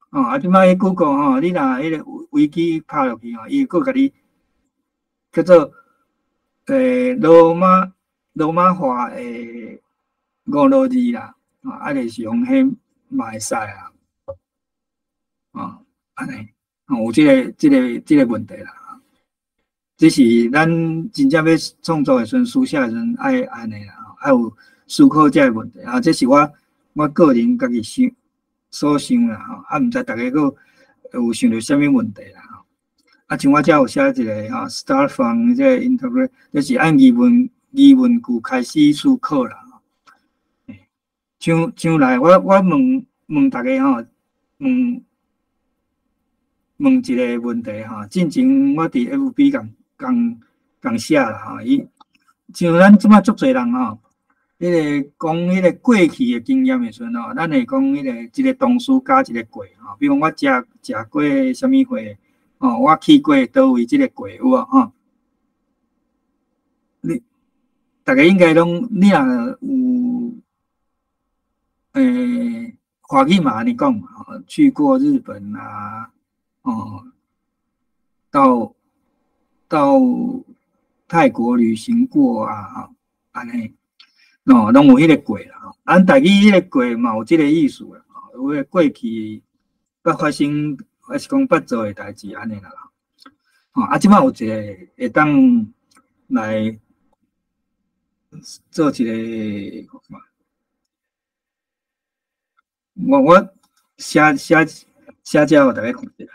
哦，啊，這擺彼 Google 吼，你若彼个維基拍落去吼，伊會閣共你叫做羅馬化的俄羅字啦，啊，就是用彼嘛會使啊，哦，按呢，有這個問題啦。這是咱真正欲創作的時陣，書寫的時陣愛按呢啦，愛有思考這個問題啊。這是我個人家己想所想啦，吼，啊，毋知逐家閣有想著啥物問題啦。啊，像我遮有寫一個吼，start from 這個 interpret，就是按疑問句開始思考啦。像來我問問逐家吼，問一個問題吼。進前我佇 FB 共共寫啦吼，伊像咱這擺足濟人吼，彼個講彼個過去的經驗的時陣吼，咱會講彼個一個動詞加一個過吼，比如講我食過啥物貨，吼，我去過佗位這個過有無吼？你逐家應該攏，你若有華語嘛按呢講嘛，去過日本啊，哦，到泰國旅行過啊，吼，按呢，哦，攏有彼个過啦，吼。咱台語彼个過嘛有這个意思啦，吼，有的過去捌發生，抑是講捌做的代誌按呢啦，吼。啊，這擺有一个會當來做一个，我寫寫這予大家看一下。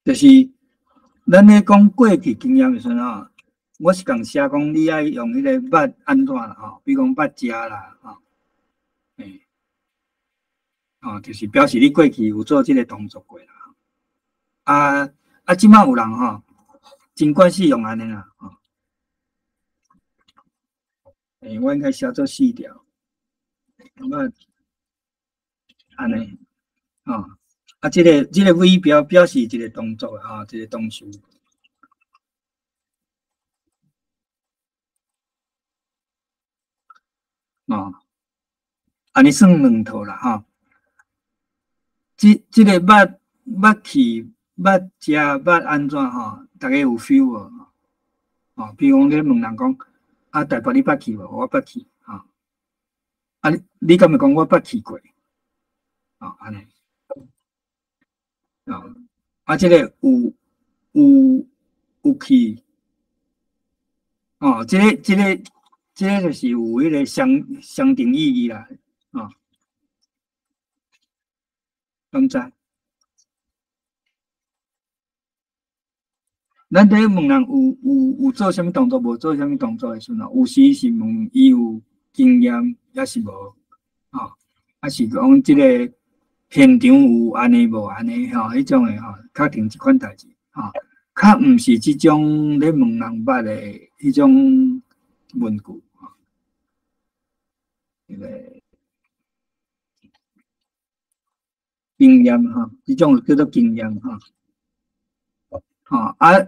就是咱咧講過去經驗的時陣吼，我是共寫講你愛用彼个捌按怎啦吼，比如講捌食啦吼，吼，就是表示你過去有做這个動作過啦。啊，這擺有人吼，真慣勢用按呢啦吼。我應該寫做四條，我按呢，吼。啊，這个尾標表示一个動作吼，一个動詞。哦，按呢算兩套啦，吼。這个捌去、捌食、捌按怎吼，大家有 feel 無？哦，比如講你問人講，啊，台北你捌去無？我捌去，吼。啊，你敢會講我捌去過？哦，按呢。哦，啊，這个有去，哦，這个就是有彼个相定意義啦，哦，敢知？咱佇問人有做啥物動作，無做啥物動作的時陣，有時是問伊有經驗，抑是無，哦，抑是講這个現場有按呢無按呢吼，彼種的吼，確定這款代誌吼，較毋是這種咧問人捌的彼種問句吼。彼个經驗吼，這種叫做經驗吼。吼啊，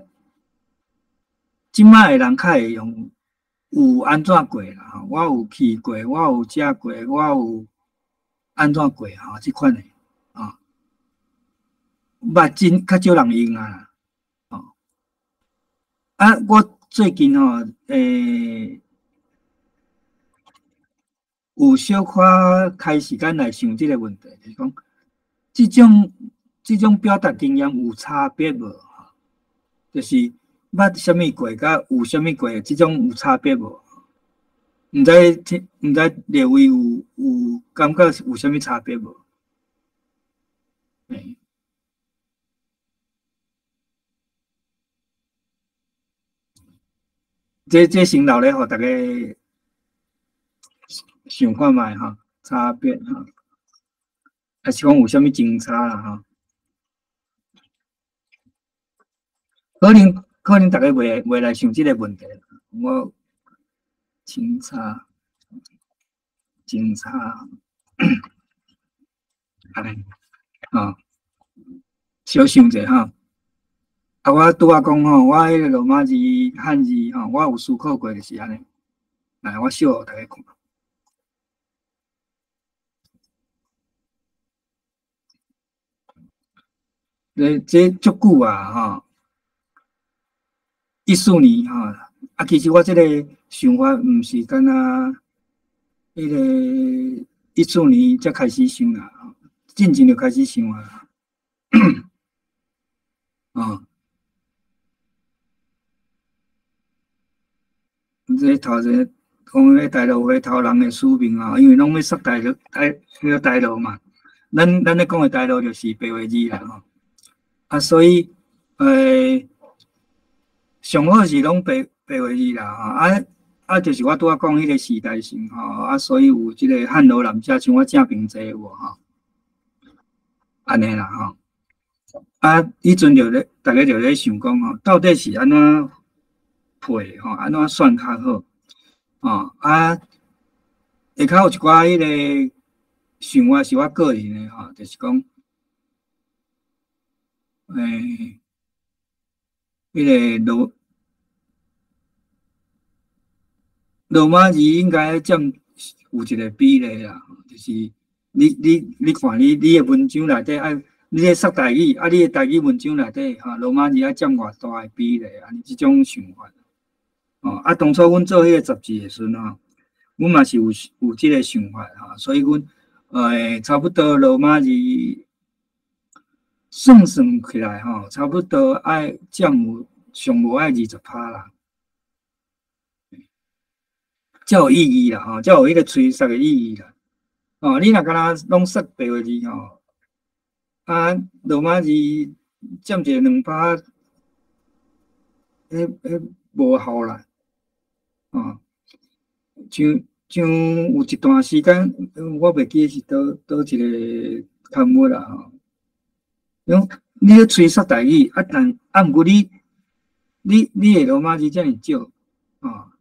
這擺的人較會用有按怎過啦吼，我有去過，我有食過，我有按怎過吼，這款的。啊，捌真較少人用啊，哦，啊，我最近吼，有小可開時間來想這个問題，就是講，這種表達經驗有差別無？就是捌啥物過，佮有啥物過，這種有差別無？毋知聽，毋知列位有感覺有啥物差別無？這先留咧，予大家想看覓吼，差別吼，抑是講有啥物精差啦吼？可能大家袂來想這个問題，我清差，精差，按呢，吼，小想者吼。啊，我拄仔講吼，我彼个羅馬字、漢字吼，我有思考過，就是按呢。來，我小予大家看。這足久啊，吼，14年吼，啊，其實我這個想法毋是敢若彼个14年才開始想啦，進前就開始想啊。哦，這頭一講咧大陸話頭人的使命啊，因為攏欲殺大陸，彼个大陸嘛，咱咧講的大陸就是白話字啦吼。啊，所以，上好是攏白話字啦吼。啊，就是我拄仔講彼个時代性吼，啊，所以有這個漢羅南遮像我正平坐有無吼？按呢啦吼。啊，彼陣就咧，大家就咧想講吼，到底是按怎配吼，按怎算較好？吼啊，下跤有一寡彼个想法是我個人的吼，就是講，彼个羅馬字應該佔有一个比例啦，就是你看你的文章內底愛，你咧說台語，啊，你的台語文章內底吼，羅馬字愛佔偌大的比例，按呢這種想法。哦，啊，當初阮做彼个雜誌的時陣吼，阮嘛是有這个想法吼，所以阮差不多羅馬字算算起來吼，差不多愛佔有上無愛20%啦，才有意義啦吼，才有彼个吹捒的意義啦。哦，你若敢若攏說白話字吼，啊，羅馬字佔一個2%，彼無效啦。哦，像有一段時間，我袂記得是佗一個刊物啦吼。講你咧吹捒台語，啊但啊毋過你的羅馬字遮爾少，哦，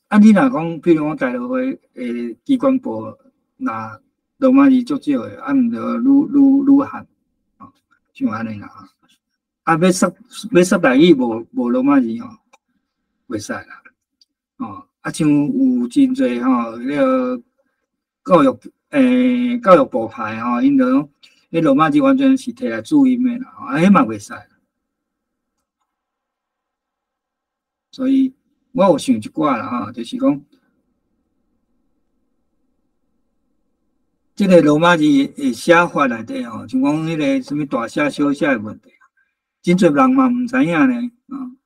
啊你若講，比如講大陸的機關報，若羅馬字足少的，啊毋著愈漢，哦，像按呢啦。啊，欲說台語無羅馬字吼，袂使啦。哦，啊，像有真濟吼，彼个教育部派吼，𪜶就講，彼羅馬字完全是摕來注音的啦，啊，彼嘛袂使。所以我有想一寡啦，吼，就是講，這个羅馬字的寫法內底吼，像講彼个啥物大寫小寫的問題，真濟人嘛毋知影呢，啊。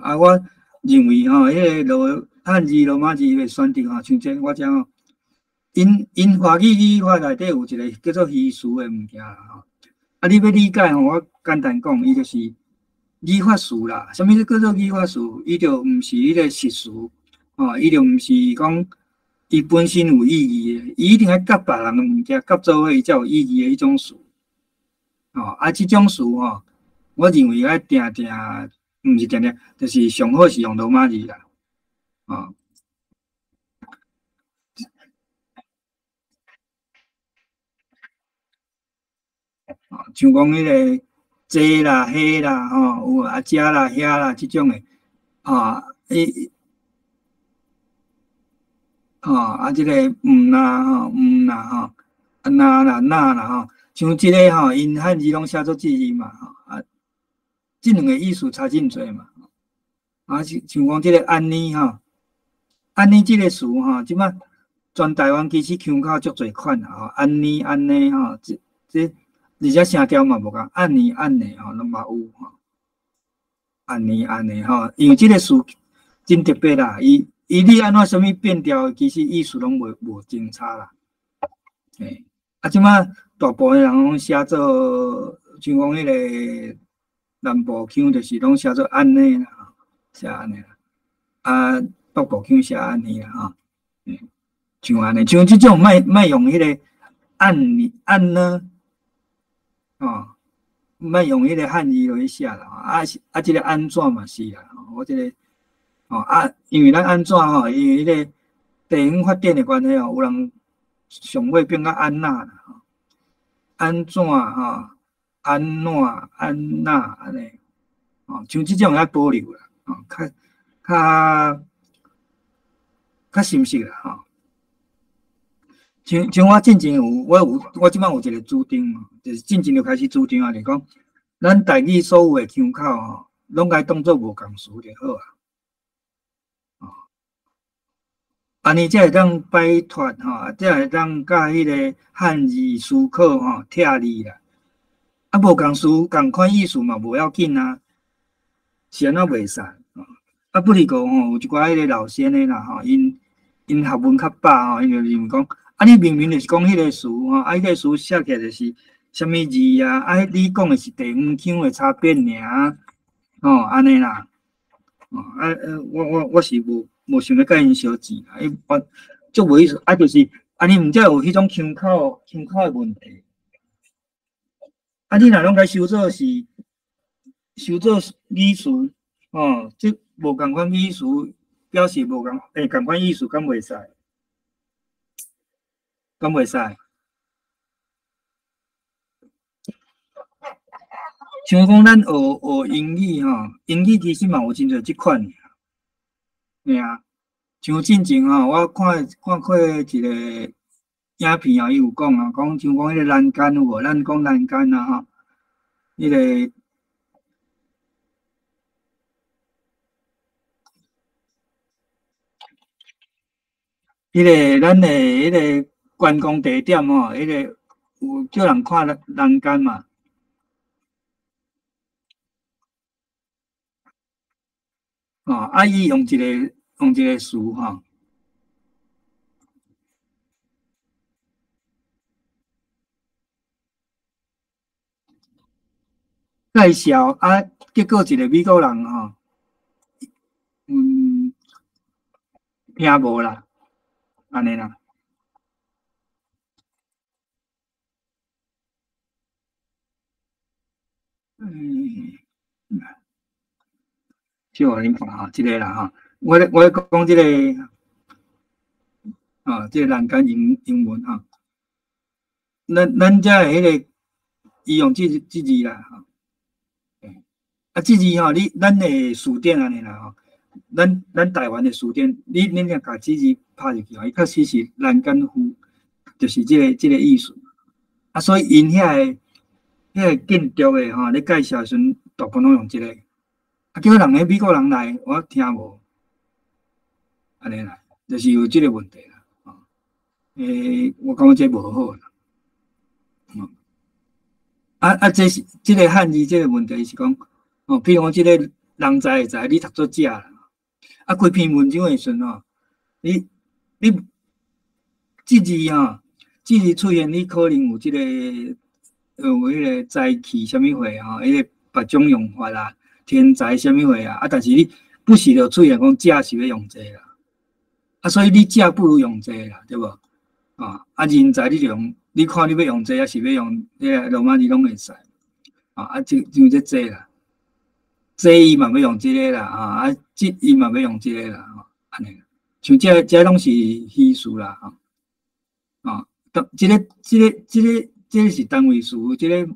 啊，我認為吼，彼个漢字羅馬字的選擇吼，像這我講吼，𪜶華語語法內底有一個叫做虛詞的物件啦吼。啊，你欲理解吼，我簡單講，伊就是語法詞啦。啥物叫做語法詞？伊就毋是彼個實詞，吼，伊就毋是講伊本身有意義的，伊一定愛佮別人的物件合做伙，伊才有意義的彼種詞。吼，啊，這種詞吼，我認為愛定定。毋是定定，就是上好是用羅馬字啦，哦。像講彼个這啦、彼啦，吼，有啊，遮啦、遐啦，這種的，啊，伊，吼，啊，這個毋啦，吼，毋啦，吼，啊，若啦、那啦，吼，像這个吼，𪜶漢字攏寫做這字嘛，吼，啊。這兩個意思差真濟嘛，啊，像講這個按呢吼，按呢這個詞吼，這擺全台灣其實腔口足濟款啦吼，按呢按呢吼，這而且聲調嘛無仝，按呢按呢吼，攏嘛有吼，按呢按呢吼，因為這個詞真特別啦，伊你按怎啥物變調，其實意思攏無真差啦，欸，啊，這擺大部分人攏寫做像講彼個。南部腔就是攏寫做按呢啦，寫按呢啦，啊，北部腔寫按呢啦，吼，像按呢，像這種莫用彼个按呢按呢，哦，莫用彼个漢字落去寫啦，啊，這个按怎嘛是啦，我這个，哦啊，因為咱按怎吼，因為彼个地方發展的關係哦，有人上尾變甲按那啦，按怎吼。按怎按那按呢？哦，像這種愛保留啦，哦，較深實啦，吼。像我進前有，我這擺有一個主張，就是進前就開始主張啊，就是講，咱台語所有的腔口吼，攏該當做無仝詞就好啊。哦，按呢才會當擺脫吼，才會當佮彼个漢字思考吼拆離啦。啊，無仝詞，仝款意思嘛，無要緊啊，是按怎袂使？啊，不是講吼，有一寡彼个老先的啦吼，𪜶學問較飽吼，𪜶就認為講，啊，你明明就是講彼個詞吼，啊，彼個詞寫起來就是啥物字啊，啊，你講的是地方腔的差別爾，吼，按呢啦，哦，啊，我是無想欲佮𪜶相爭啦，伊我足無意思，啊，就是按呢，毋才有彼種腔口的問題。啊！你若攏共收做是收做語詞，吼，這無仝款語詞表示無仝，欸，仝款意思敢袂使？敢袂使？像講咱學學英語吼，英語其實嘛有真濟這款的，嘿啊，像進前吼，我看看過一個影片啊，伊有講啊，講像講彼個欄杆有無？咱講欄杆啊吼，彼個。彼個咱的彼個觀光地點吼，彼個有叫人看欄杆嘛。哦，啊，伊用一個詞吼，介紹啊，結果一個美國人吼，聽無啦，按呢啦。小予恁看吼，這個啦吼，我咧講這個，啊，這個欄杆英文吼，咱遮的彼個，伊用這字啦吼，啊，這字吼，你咱的詞典按呢啦吼，咱台灣的詞典，你若共這字拍入去吼，伊確實是欄杆夫，就是這個意思。啊，所以𪜶遐個建築的吼，咧介紹的時陣，大部分攏用這個。啊，結果人彼美國人來，我聽無，按呢啦，就是有這個問題啦。我感覺這無好啦。啊，這是這個漢字這個問題是講，哦，比如講這個人才的才，你讀做者啦。啊，規篇文章的時陣吼，你這字吼，這字出現，你可能有這個有彼個才氣啥物貨吼，彼個別種用法啦。天才啥物貨啊？啊，但是你不時就出現講這是欲用這啦，啊，所以你這不如用這啦，對無？啊，人才你就用，你看你欲用這抑是欲用彼個羅馬字攏會使，啊，就像這啦，這伊嘛欲用這個啦，啊，這伊嘛欲用這個啦，吼，按呢，像這攏是虛詞啦，吼，啊，當這個是單位詞，這個。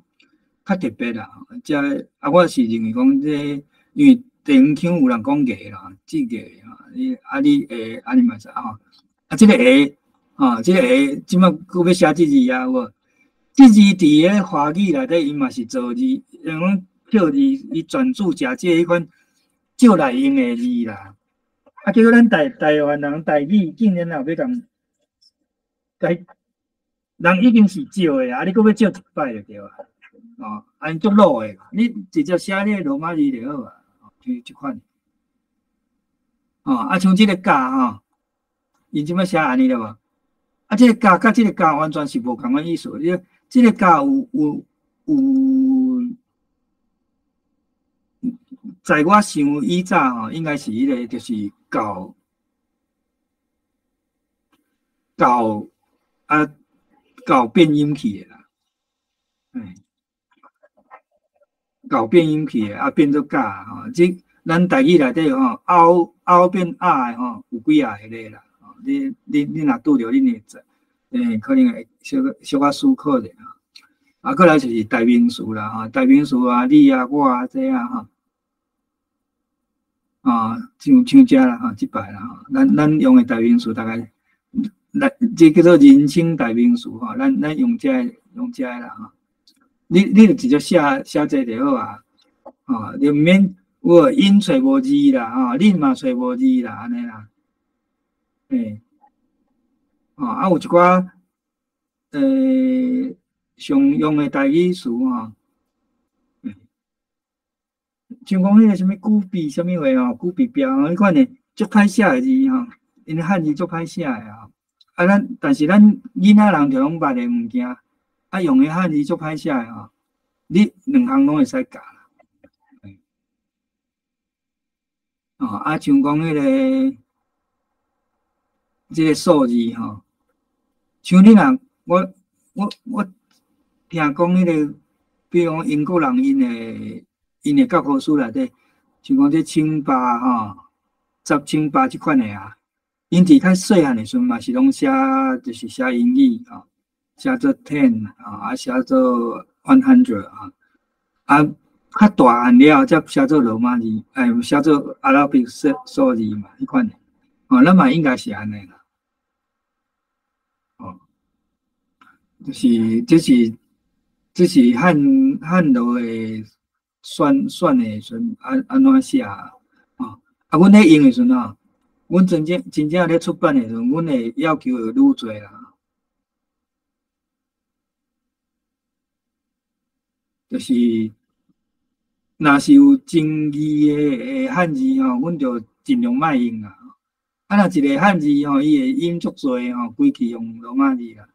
較特別啦，這啊，我是認為講這個，因為地方腔有人講個啦，這個吼，你啊你會按呢嘛會使吼，啊這個會，吼，這個會，這擺閣欲寫這字啊，有無？這字佇个華語內底，伊嘛是造字，用講票字，伊轉注誠少彼款借來用的字啦。啊，結果咱台灣人台語竟然也欲共，人已經是借的啊，你閣欲借一擺就對啊。哦，啊，𪜶足老的，你直接寫你羅馬字就好啊，就這款。哦，啊，像這個甲吼，𪜶這擺寫按呢對無？啊，這個甲佮這個甲完全是無仝款意思。你這個甲有，在我想以早吼，應該是彼個就是教教啊教變音器的啦，哎。搞變音器的啊，變做甲吼，這咱台語內底吼，凹凹變鴨的吼，有幾仔個啦。你若拄著，恁會知，可能會小小可思考者吼。啊，過來就是代名詞啦，吼，代名詞啊，你啊，我啊，這啊，吼，啊，像這啦，吼，這擺啦，吼，咱用的代名詞大概，咱這叫做人稱代名詞吼，咱用這個用這個啦，吼。你就直接寫寫這就好啊，吼，你毋免有𪜶揣無字啦，吼，恁嘛揣無字啦，按呢啦，嘿，吼，啊有一寡常用的台語詞吼，像講彼個啥物古幣啥物貨吼，古幣標彼款的足歹寫的字吼，𪜶漢字足歹寫的吼，啊咱但是咱囡仔人就攏捌的物件。啊，用的漢字足歹寫的吼，你兩項攏會使教啦。哦，啊，像講彼個這個數字吼，像你若我聽講彼個，比如講英國人𪜶的教科書內底，像講這千八吼、十千八這款的啊，𪜶佇較細漢的時陣嘛是攏寫，就是寫英語吼。寫做 ten 啊，寫做 100 啊，啊，較大漢了後才寫做羅馬字，哎，寫做阿拉伯數字嘛，彼款的，哦，咱嘛應該是按呢啦，哦，就是這是漢羅的選的時陣按怎寫啊？哦，啊，阮咧用的時陣吼，阮真正咧出版的時陣，阮會要求會愈濟啦，就是。若是有爭議的漢字吼，阮就盡量莫用啦。啊，若一个漢字吼，伊的音足濟吼，規氣用羅馬字啦。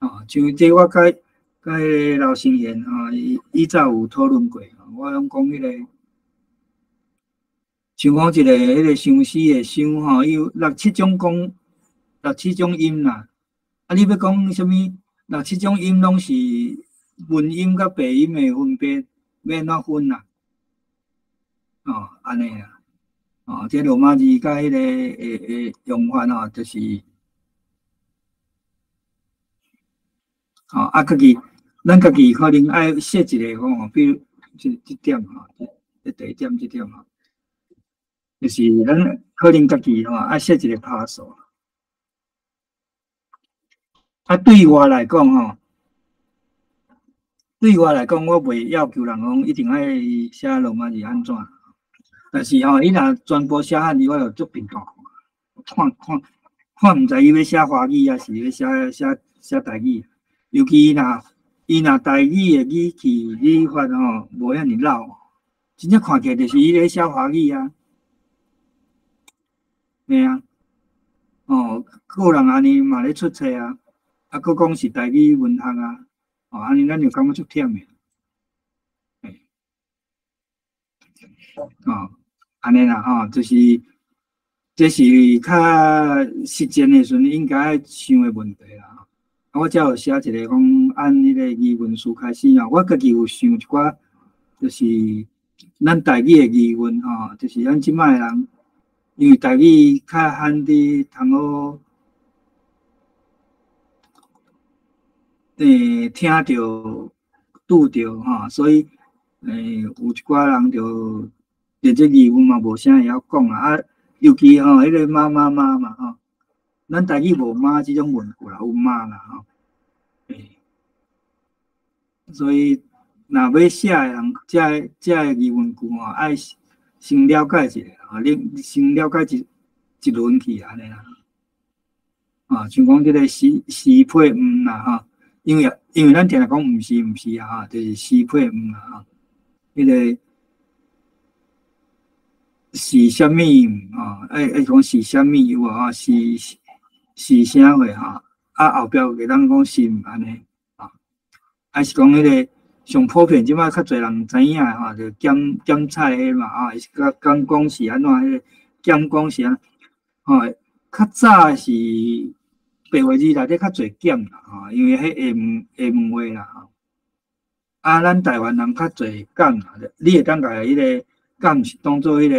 哦，像這我佮彼個劉成賢吼，伊以早有討論過，我攏講彼個，像講一個彼個相思的相吼，伊有六七種講，六七種音啦。啊，你欲講啥物？六七種音攏是文音佮白音的分別。欲按怎分啦？哦，按呢啦，哦，這羅馬字佮彼個的用法吼，就是，哦，啊，家己，咱家己可能愛設一個吼，比如這點吼，這第一點這點吼，就是咱可能家己吼愛設一個拍數。啊，對我來講吼。對我來講，我袂要求人講一定愛寫羅馬字按怎，但是吼，伊若全部寫漢字，我就足貧窮。看看看，毋知伊欲寫華語，抑是欲寫台語。尤其伊若台語的語氣語法吼，無遐爾老，真正看起來就是伊咧寫華語啊。嘿啊，哦，個人按呢嘛咧出冊啊，啊，閣講是台語文學啊。哦，按呢咱就感覺足忝的，欸，哦，按呢啦吼，就是這是較實踐的時陣應該愛想的問題啦。啊，我才有寫一個講按彼個疑問詞開始啊，我家己有想一寡，就是咱台語的疑問吼，就是咱這擺的人，因為台語較罕佇通好。聽著、拄著吼，所以有一寡人就連這疑問嘛無啥會曉講啊。啊，尤其吼，彼個媽媽媽嘛吼，咱台語無媽這種問句啦，有媽啦吼。所以若欲寫的人，這個疑問句吼，愛先了解一下，吼，你先了解一輪去按呢啦。啊，像講這個是配毋啦吼。因為咱定定講毋是毋是啊，就是是配毋啦吼。彼個是啥物吼？愛講是啥物有無吼？是啥貨吼？啊，後壁會當講是毋按呢？啊，還是講彼個上普遍，這擺較濟人知影吼，就檢菜彼嘛啊，是講講是按怎？彼個檢講是按怎？吼，較早是。白話字內底較濟減啦，吼，因為彼下問話啦，吼。啊，咱台灣人較濟減啦，你會當共彼個減是當做彼個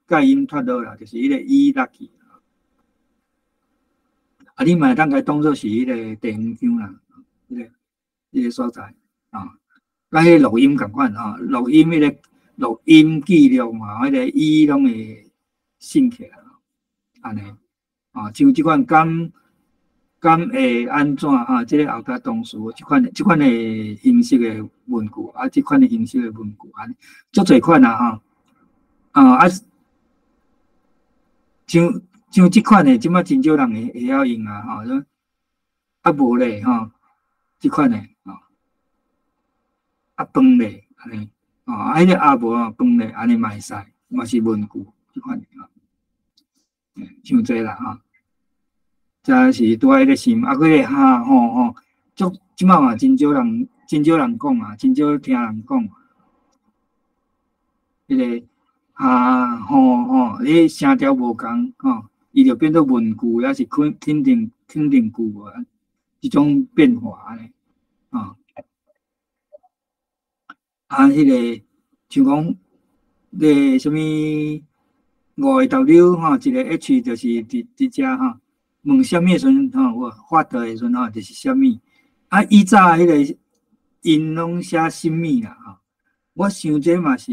蓋音脫落啦，就是彼個伊落去。啊，你嘛會當共當做是彼個地方腔啦，彼個所在啊。佮彼個錄音仝款吼，錄音彼個錄音記錄嘛，彼個伊攏會省起來，按呢，啊，像這款敢。敢會按怎哈？這個後壁動詞，這款的形式的問句，啊，這款的形式的問句，按呢足濟款啊吼。啊，像這款的，這擺真少人會曉用啊吼。啊無咧吼，這款的吼，啊飯咧按呢，哦，啊彼個啊無啊飯咧按呢嘛會使，嘛是問句這款的吼。傷濟啦吼。這是拄仔彼個心，啊，閣個哈吼吼，足這擺嘛真少人，真少人講啊，真少聽人講。彼個哈吼吼，你聲調無仝吼，伊就變做問句，抑是肯定句啊，這種變化按呢，啊。啊，彼個像講，個啥物五個 W 吼，一個 H 就是佇遮吼。問啥物的時陣吼，有發的時陣吼，就是啥物。啊，以早彼個𪜶攏寫什物啦吼，我想這嘛是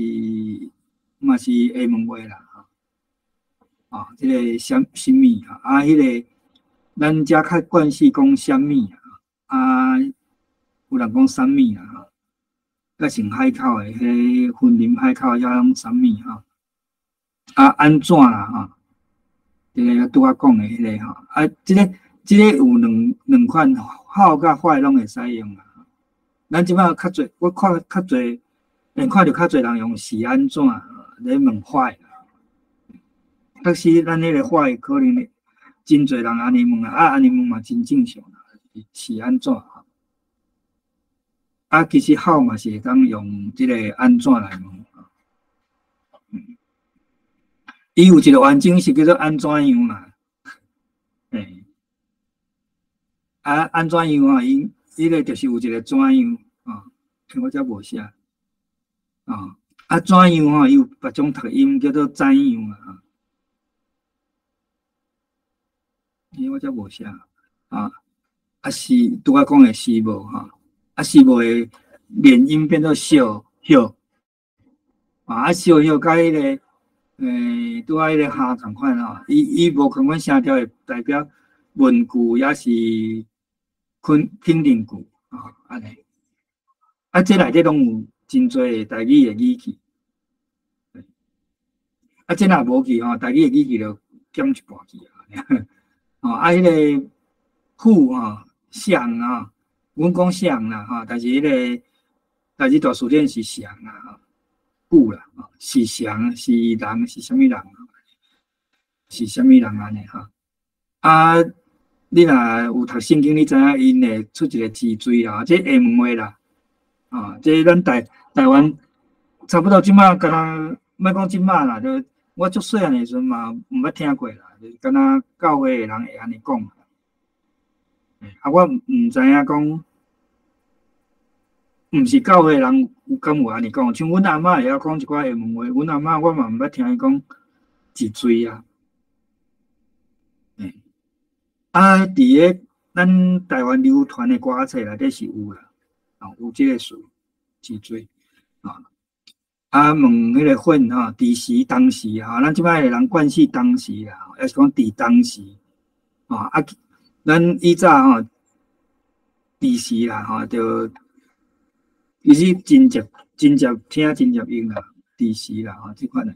厦門話啦，吼，啊，這个啥啥物啊？啊，彼个咱遮較慣勢講啥物啊？啊，有人講啥物啊？吼，較像海口的，彼雲林海口遐攏啥物吼？啊，按怎啦？吼，這个拄仔講的彼个吼，啊，這个有兩款，好佮壞攏會使用啦。咱這擺較濟，我看較濟，看著較濟人用是按怎咧問 why。確實，咱彼個 why 可能真濟人按呢問啊，啊，按呢問嘛真正常啦，是按怎？啊，其實 how 嘛是會當用這個按怎來問。伊有一個完整是叫做按怎樣啦，欸，啊，按怎樣啊？伊彼個就是有一個怎樣啊？我遮無寫啊，啊，怎樣吼？伊有別種讀音叫做怎樣啊？欸，我遮無寫啊，啊是拄仔講的是無吼？啊是無的連音變做小歇啊，小歇佮彼个，欸，拄仔彼个哈仝款吼，伊無仝款聲調會代表問句，抑是肯定句啊，按呢。啊，這內底攏有真濟台語的語氣。啊，這若無去吼，台語的語氣就減一半去啊。哦，啊，彼个富吼，誰啊，阮講誰啦吼，但是彼个台語大辭典是誰啦吼，富啦，是誰是人是啥物人？是啥物人按呢吼？啊，你若有讀聖經，你知影𪜶會出一個字罪啦，這廈門話啦，啊，這咱台灣差不多這馬敢若莫講這馬啦，就我足細漢的時陣嘛毋捌聽過啦，就敢若教會的人會按呢講。啊，我毋知影講，毋是教會的人有敢有按呢講，像阮阿嬤會曉講一寡廈門話，阮阿嬤我嘛毋捌聽伊講一嘴啊。欸，啊，佇个咱台灣流傳的歌冊內底是有啦，啊，有這个詞一嘴啊。啊，問彼个when吼，佇時當時吼，咱這擺的人慣勢當時啦，抑是講佇當時，啊，咱以早吼，佇時啦吼，就其實真捷真捷聽真捷用啦，佇時啦吼，這款的，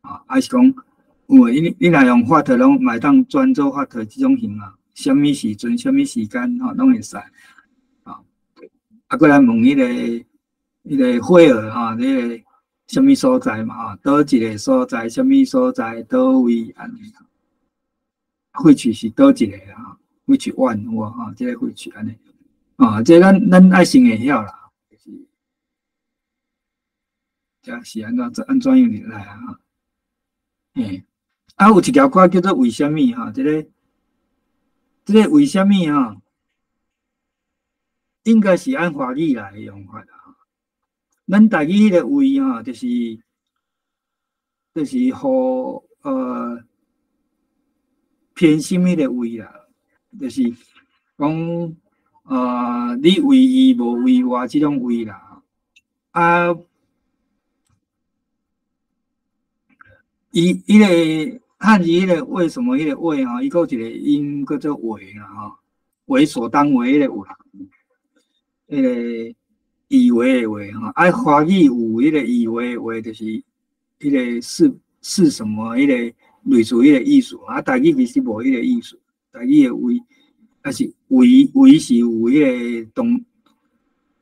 啊，抑是講有的，你若用 what 攏嘛會當轉做 what 這種型啊，啥物時陣、啥物時間吼，攏會使，啊，啊，閣來問彼個 where 吼，彼個啥物所在嘛吼，佗一个所在，啥物所在，佗位按呢？which 是佗一个吼，which one 有無吼？這个 which 按呢？啊，這咱愛先會曉啦，就是這是按怎按怎樣入來啊？欸，啊，有一條歌叫做為啥物吼？這個為啥物吼？應該是按華語來用法啦。咱台語彼个為吼，就是予偏心彼個為啦，就是講你為伊無為我這種為啦。啊，伊彼个漢字彼个為什麼彼個為吼，伊閣有一個音叫做為啦吼，為所當為彼個為，彼個以為的為吼，啊，華語有彼個以為的為，就是彼個是什麼？彼個類似彼個意思，啊，台語其實無彼個意思，台語的為，抑是為為是有彼個動，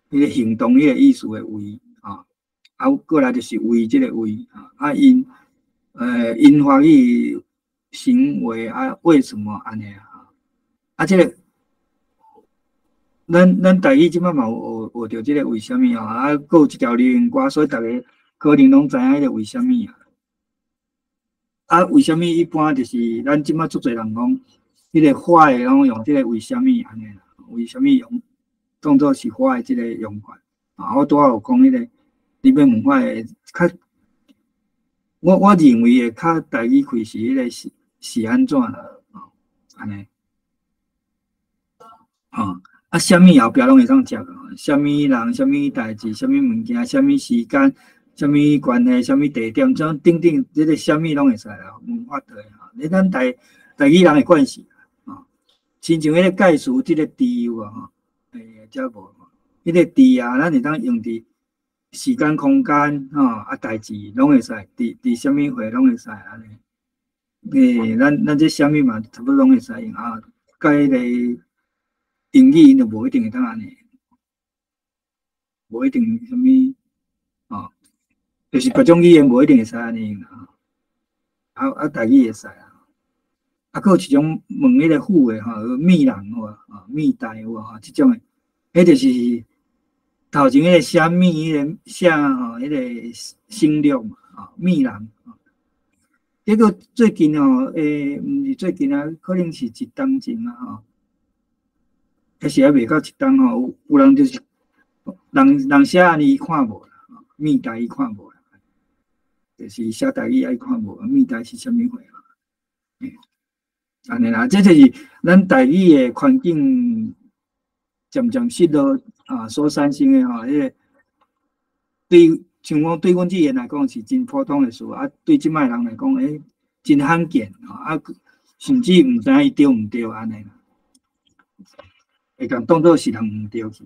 彼個行動彼個意思的為啊，啊，過來就是為這个為啊，啊𪜶𪜶華語行為啊，為什麼按呢啊？啊，這个咱台語這擺嘛有學著這个為啥物吼？啊，閣有一條流行歌，所以逐个可能攏知影彼个為啥物啊？啊，為啥物一般就是咱這擺足濟人講，彼个 why 攏用這个為啥物按呢啦？為啥物用當做是 why 這个用法？啊，我拄仔有講彼个，你欲問我的較，我認為的較台語開是彼个是按怎啦？按呢，啊。啊，啥物後壁攏會當接，啥物人、啥物代誌、啥物物件、啥物時間、啥物關係、啥物地點，這種等等，這個啥物攏會使啦，問法度的吼。你咱台語人的慣勢啊，親像彼個介詞這個字有無吼？這無，彼個字啊，咱會當用佇時間、空間吼，啊，代誌攏會使，佇啥物貨攏會使按呢。咱這啥物嘛，差不多攏會使用啊，佮彼個英語𪜶就無一定會當按呢，無一定啥物，哦，就是別種語言無一定會使按呢用啊。啊，台語會使啊。啊，閣有一種問彼個副的吼，物人有無？啊，物代有無？吼，這種的，彼就是頭前彼個寫物，彼個寫吼，彼個省略嘛，吼，物人。結果最近吼，毋是最近啊，可能是一冬前啊，吼，還是猶未到一冬吼，有人就是人寫按呢伊看無啦，物代伊看無啦，就是寫台語愛看無，物代是啥物貨啊？按呢啦，這就是咱台語的環境漸漸失落啊所產生的吼，彼個對像講對阮這個來講是真普通的事，啊，對這擺人來講，真罕見，啊，甚至毋知影伊對毋對按呢啦，會共當做是人毋對去。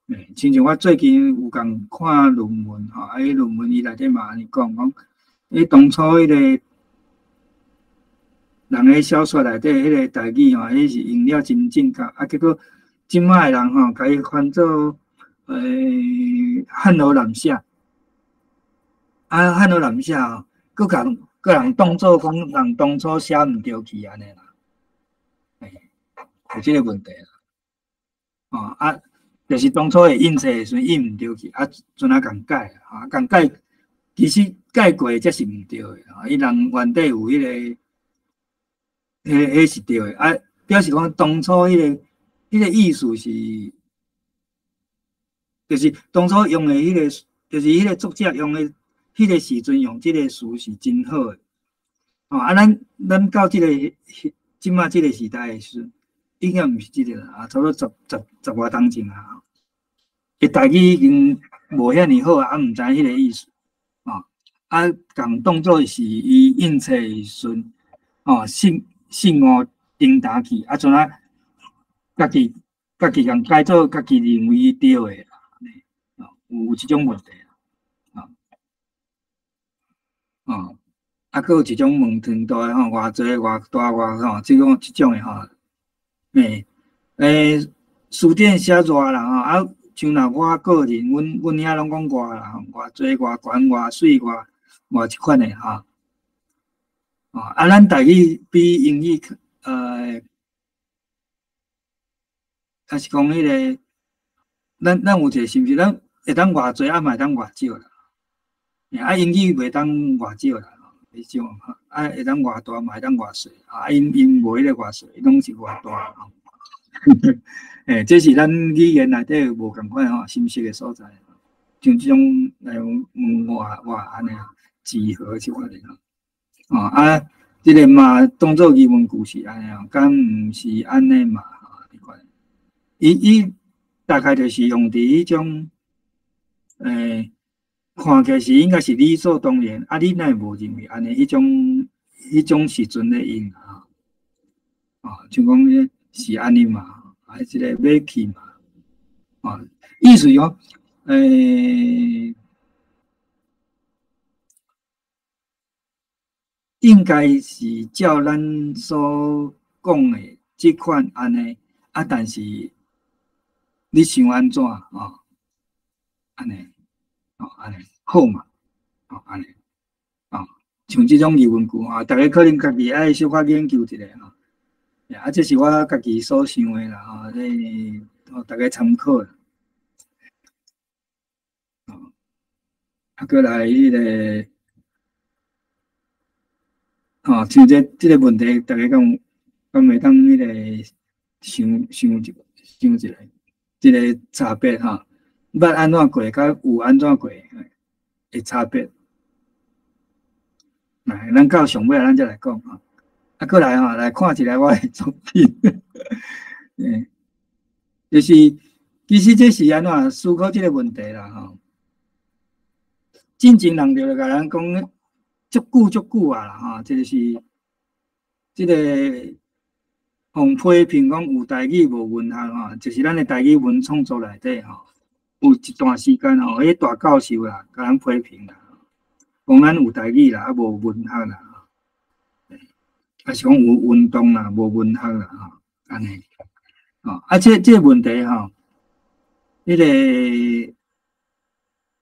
親像我最近有共看論文吼，啊，彼論文伊內底嘛按呢講，講，當初彼個人咧小說內底彼個台語吼，彼是用了真正確，啊，結果這擺的人吼，共伊翻做漢荷蘭寫，啊，漢荷蘭寫吼，閣共閣人當做講人當初寫毋對去按呢啦，有這個問題啦，哦啊，就是當初會印冊的時陣印毋對去，啊，陣仔共改，啊，共改，其實改過的才是毋對的，伊人原底有彼個。彼是對的，啊，表示講當初彼個意思是，就是當初用的彼個，就是彼個作者用的彼個時陣用這個詞是真好的，哦，啊，咱到這個這擺這個時代的時陣，應該毋是這個啦，啊，差不多十外冬前啊，伊台語已經無遐爾好啊，毋知彼個意思，哦，啊，共當做是伊印冊的時陣，哦，信誤傳達去，啊，陣仔家己共改做家己認為對的啦，有這種問題啊，哦，啊，閣有一種問長度的吼，偌濟偌大偌吼，這種的吼，詞典寫熱啦吼，啊，像若我個人，阮遐攏講偌啦吼，偌濟偌懸偌媠偌偌這款的吼。啊，咱台語比英語，還是講彼個，咱有一個是毋是咱會當偌濟，啊嘛會當偌少啦？啊，英語袂當偌少啦，彼種吼，啊會當偌大嘛會當偌細，啊𪜶無彼個偌細，攏是偌大。這是咱語言內底無仝款吼，心思的所在。像這種來問偌偌按呢，幾何這款的吼。哦啊，這個嘛當做疑問句是按呢，敢毋是按呢嘛？這款，伊大概就是用佇彼種，看起來是應該是理所當然，啊，你哪會無認為按呢？彼種時陣咧用啊？哦，像講是按呢嘛，啊，這個欲去嘛，哦，意思講，應該是照咱所講的這款按呢，啊，但是你想按怎哦？按呢，哦，按呢好嘛？哦，按呢，哦，像這種疑問句啊，逐家可能家己愛小可研究一下吼。啊，這是我家己所想的啦，吼，這予逐家參考啦。哦，啊，閣來彼個。吼，像這個問題，逐家敢會當彼個想想一想一下，這個差別吼，捌按怎過，佮有按怎過的差別。來，咱到上尾，咱再來講吼。啊，閣來吼，來看一下我的作品。就是其實這是按怎思考這個問題啦吼。進前人就共咱講足久足久啊啦吼，這個是這個予批評講有台語無文學吼，就是咱的台語文創作內底吼，有一段時間吼，彼大教授啦，共咱批評啦，講咱有台語啦，啊無文學啦，抑是講有運動啦，無文學啦，吼，按呢，吼，啊，這個問題吼，彼個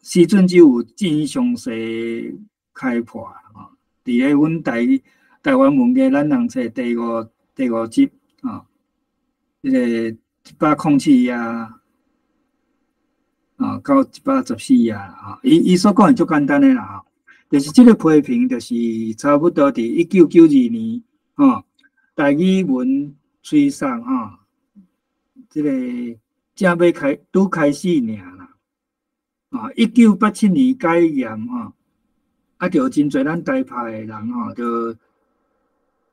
時陣就有真詳細開破吼，佇咧阮台灣文藝咱人冊第五集，吼，彼個107頁啊，到114頁吼，伊所講的足簡單的啦吼，就是這個批評，就是差不多佇1992年，吼，台語文吹送吼，這個正欲開拄開始爾啦，啊，1987年解嚴吼，啊，就真濟咱台派的人吼，就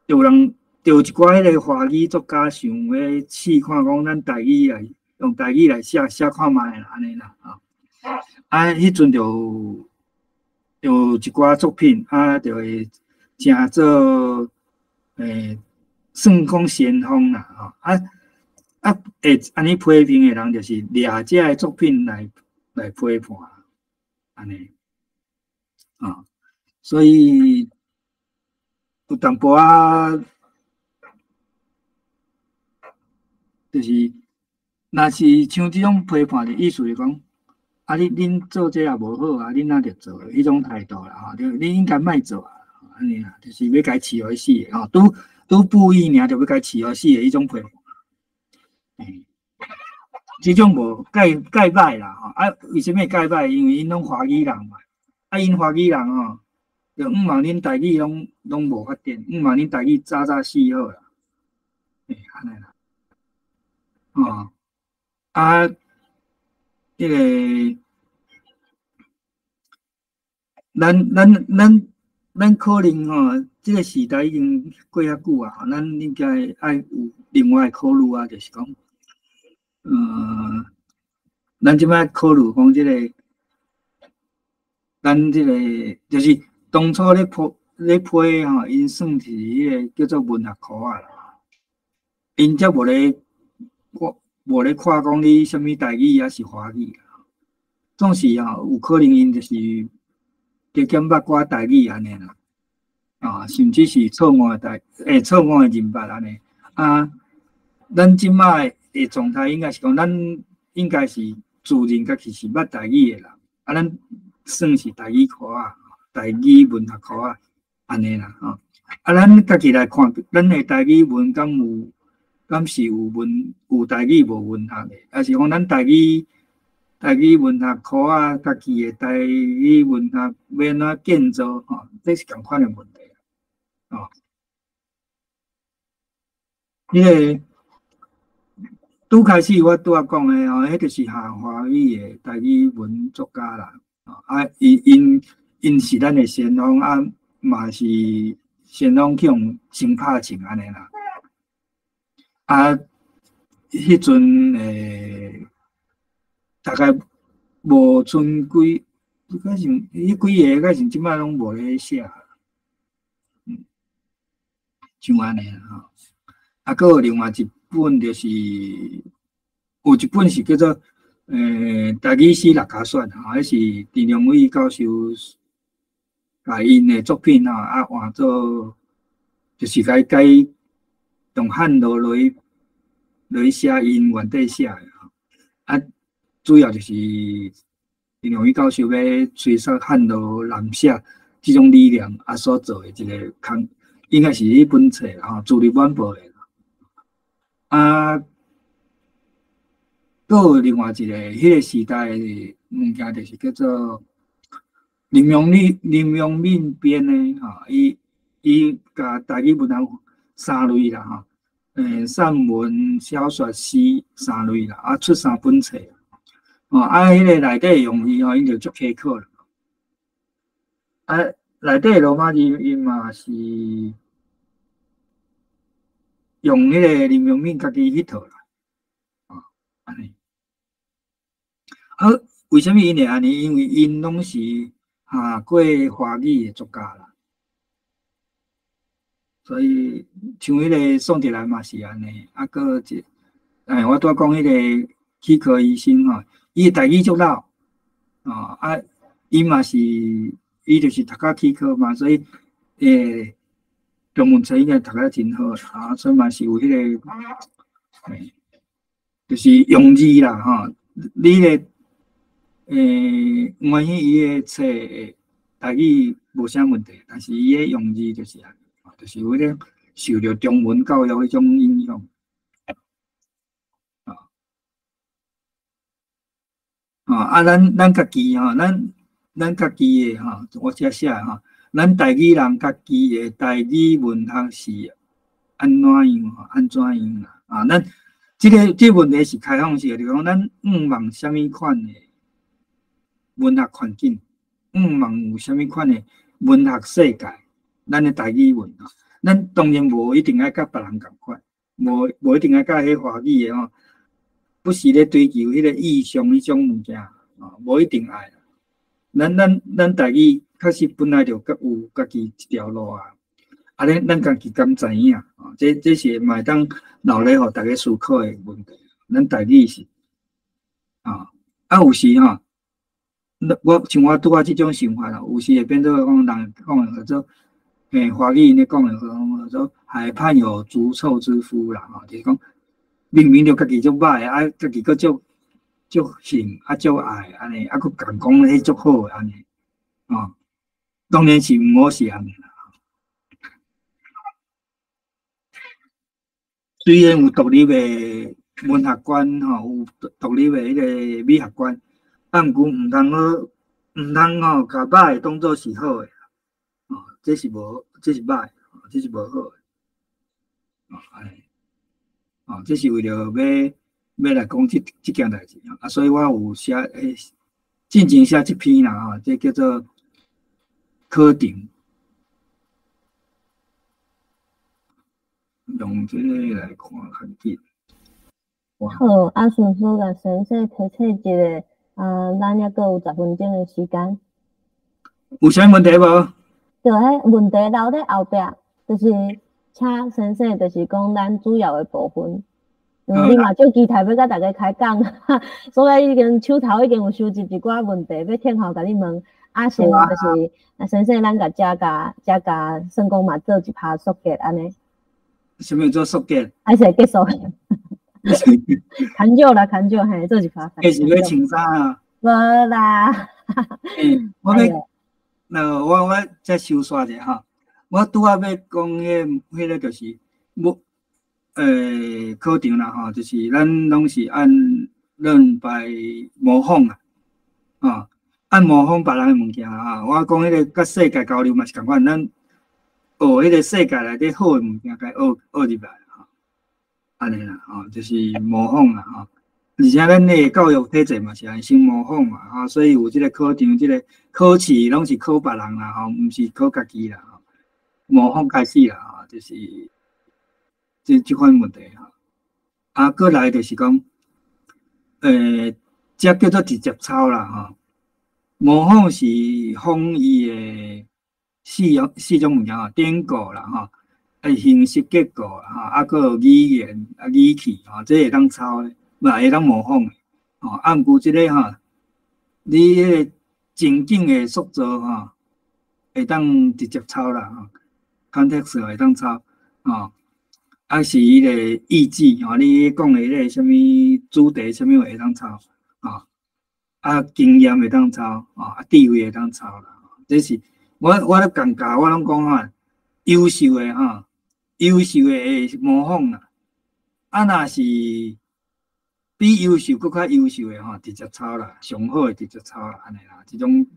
有人就有一寡彼個華語作家想欲試看講咱台語來用台語來寫寫看覓啦，按呢啦，吼，啊，彼陣就有一寡作品，啊，就會成做算講先鋒啦，吼，啊啊，會按呢批評的人，就是掠這个作品來批判，按呢，啊，所以有淡薄仔，就是若是像這種批判的意思是講，啊，你恁做這也無好啊，恁哪著做彼種態度啦，吼，你應該莫做啊，按呢啦，就是欲共飼予死的吼，拄拄布衣爾就欲共飼予死的彼種批判，這種無蓋蓋歹啦，吼，啊，為啥物蓋歹？因為𪜶攏華語人嘛，啊，𪜶華語人吼，就向望恁台語攏無發展，向望恁台語早早死好啦，按呢啦，哦，啊，彼個，咱可能吼，這個時代已經過遐久啊，咱應該愛有另外考慮啊，就是講，咱這擺考慮講這個，咱這個就是當初咧批吼，𪜶算是彼個叫做文學科仔啦，𪜶才無咧看講你啥物台語抑是華語，總是吼有可能𪜶就是加減捌寡台語按呢啦，啊，甚至是錯誤的認捌按呢。啊，咱這擺的狀態應該是講，咱應該是自認家己是捌台語的人，啊，咱算是台語科仔，台語文學科仔按呢啦，吼。啊，咱家己來看，咱的台語文敢是有台語無文學的，抑是講咱台語文學科仔，家己的台語文學欲按怎建造？吼，這是仝款的問題。哦，彼個拄開始我拄仔講的吼，彼就是下華語的台語文作家啦。啊，𪜶是咱的先鋒，啊，嘛是先鋒去予先拍槍按呢啦。啊，彼陣大概無賰幾，敢是彼幾个，敢是這擺攏無咧寫，像按呢吼。啊，閣有另外一本，就是有一本是叫做台語詩六家選》吼，彼是陳良偉教授共𪜶的作品吼，啊換做就是共改用漢羅來寫𪜶原底寫的吼，啊，主要就是陳良偉教授欲追溯漢羅南寫這種理念啊所做的一个工，應該是彼本冊吼，自立晚報的。啊，閣有另外一个彼个時代的物件，就是叫做林陽敏編的吼，伊共台語文學三類啦吼，散文、小說、詩三類啦，啊出三本冊。哦，啊，彼个內底用字吼，𪜶就足苛刻啦。啊，內底羅馬字𪜶嘛是用彼个林陽敏家己彼套啦，哦，好，為啥物𪜶會按呢？因為𪜶攏是下過華語的作家啦，所以像彼個宋哲蘭嘛是按呢，啊，閣一，哎，我拄仔講彼個齒科醫生吼，伊的台語足老，哦，啊，伊嘛是，伊就是讀甲齒科嘛，所以，中文冊應該讀甲真好啊，所以嘛是有彼個，就是用字啦，吼，你咧，黃元喜伊的冊台語無啥問題，但是伊的用字就是按呢，就是有彼個受著中文教育彼種影響。啊，啊，咱家己吼，咱家己的吼，我遮寫吼，咱台語人家己的台語文學是按怎樣吼？按怎樣啦？啊，咱這個問題是開放式的，就是講咱向望啥物款的文學環境，向望有啥物款的文學世界，咱的台語文學，咱當然無一定愛佮別人仝款，無一定愛佮彼華語的吼，不時咧追求彼個意象彼種物件，啊，無一定愛。咱台語確實本來就有家己一條路啊，啊，咱家己敢知影？啊，這是嘛會當留咧予大家思考的問題。咱台語是啊，啊有時吼，我像我拄仔這種想法啦，有時會變做講人講的叫做，華語咧講的講叫做海畔有逐臭之夫啦，吼，就是講明明就家己足歹，啊，家己閣足足信，啊，足愛按呢，啊，閣共講彼足好按呢，哦，當然是毋好是按呢啦。雖然有獨立的文學觀吼，有獨立的彼個美學觀，啊，毋過毋通好，毋通吼，共歹當做是好的，哦，這是無，這是歹，這是無好的，哦，按呢，哦，這是為著欲來講這件代誌，啊，所以我有寫，進前寫這篇啦，吼，這叫做考場。用這個來看較緊。好，啊，順序共先生提醒一下，啊，咱猶閣有10分鐘的時間。有啥問題無？對，彼問題留佇後壁，就是請先生，就是講咱主要的部分。你嘛足期待欲佮大家開講，所以已經手頭已經有收集一寡問題，欲聽候共你問。啊，先就是啊，先生，咱共遮共遮共算講嘛，做一趴速結按呢。啥物做速結？還是結束？牽少啦，牽少嘿，做一趴。這是欲穿衫啊？無啦。欸，我欲，那我再收煞者哈。我拄仔欲講彼個就是無，考場啦吼，就是咱攏是按 learn by 模仿啊，啊，按模仿別人的物件啊。我講彼個佮世界交流嘛是仝款，咱學彼個世界內底好的物件，共學學入來吼，按呢啦吼，就是模仿啦吼。而且咱的教育體制嘛是按呢先模仿嘛吼，所以有這個考場，這個考試攏是考別人啦吼，毋是考家己啦吼。模仿開始啦吼，就是這款問題吼。啊，過來就是講，這叫做直接抄啦吼。模仿是仿伊的四種物件吼，典故啦吼，啊形式結構啦吼，啊閣有語言啊語氣吼，這會當抄的，嘛會當模仿的吼。啊，毋過這個吼，你彼個情景的塑造吼，會當直接抄啦吼，context 會當抄吼，啊是彼個意志吼，你講的彼個啥物主題，啥物會當抄吼，啊經驗會當抄吼，啊智慧會當抄啦，這是我咧共教，我攏講吼，優秀的吼，優秀的會模仿啦，啊若是比優秀閣較優秀的吼，直接抄啦，上好的直接抄啦，按呢啦，這種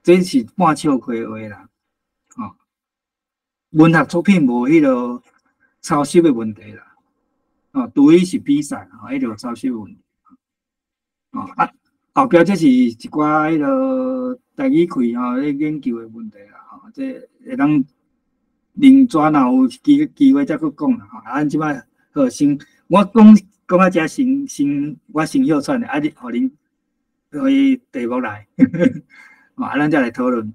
這是半笑虧話啦，吼。文學作品無彼個抄襲的問題啦，哦，除非是比賽，吼，彼個抄襲問題，哦啊，後壁這是一寡彼個台語氣吼，咧研究的問題啦，吼，這會當另轉若有機會再閣講啦，吼，啊，咱這擺好先，我講講到遮先先，我先歇喘咧，啊，你予恁彼題目來，啊，咱再來討論，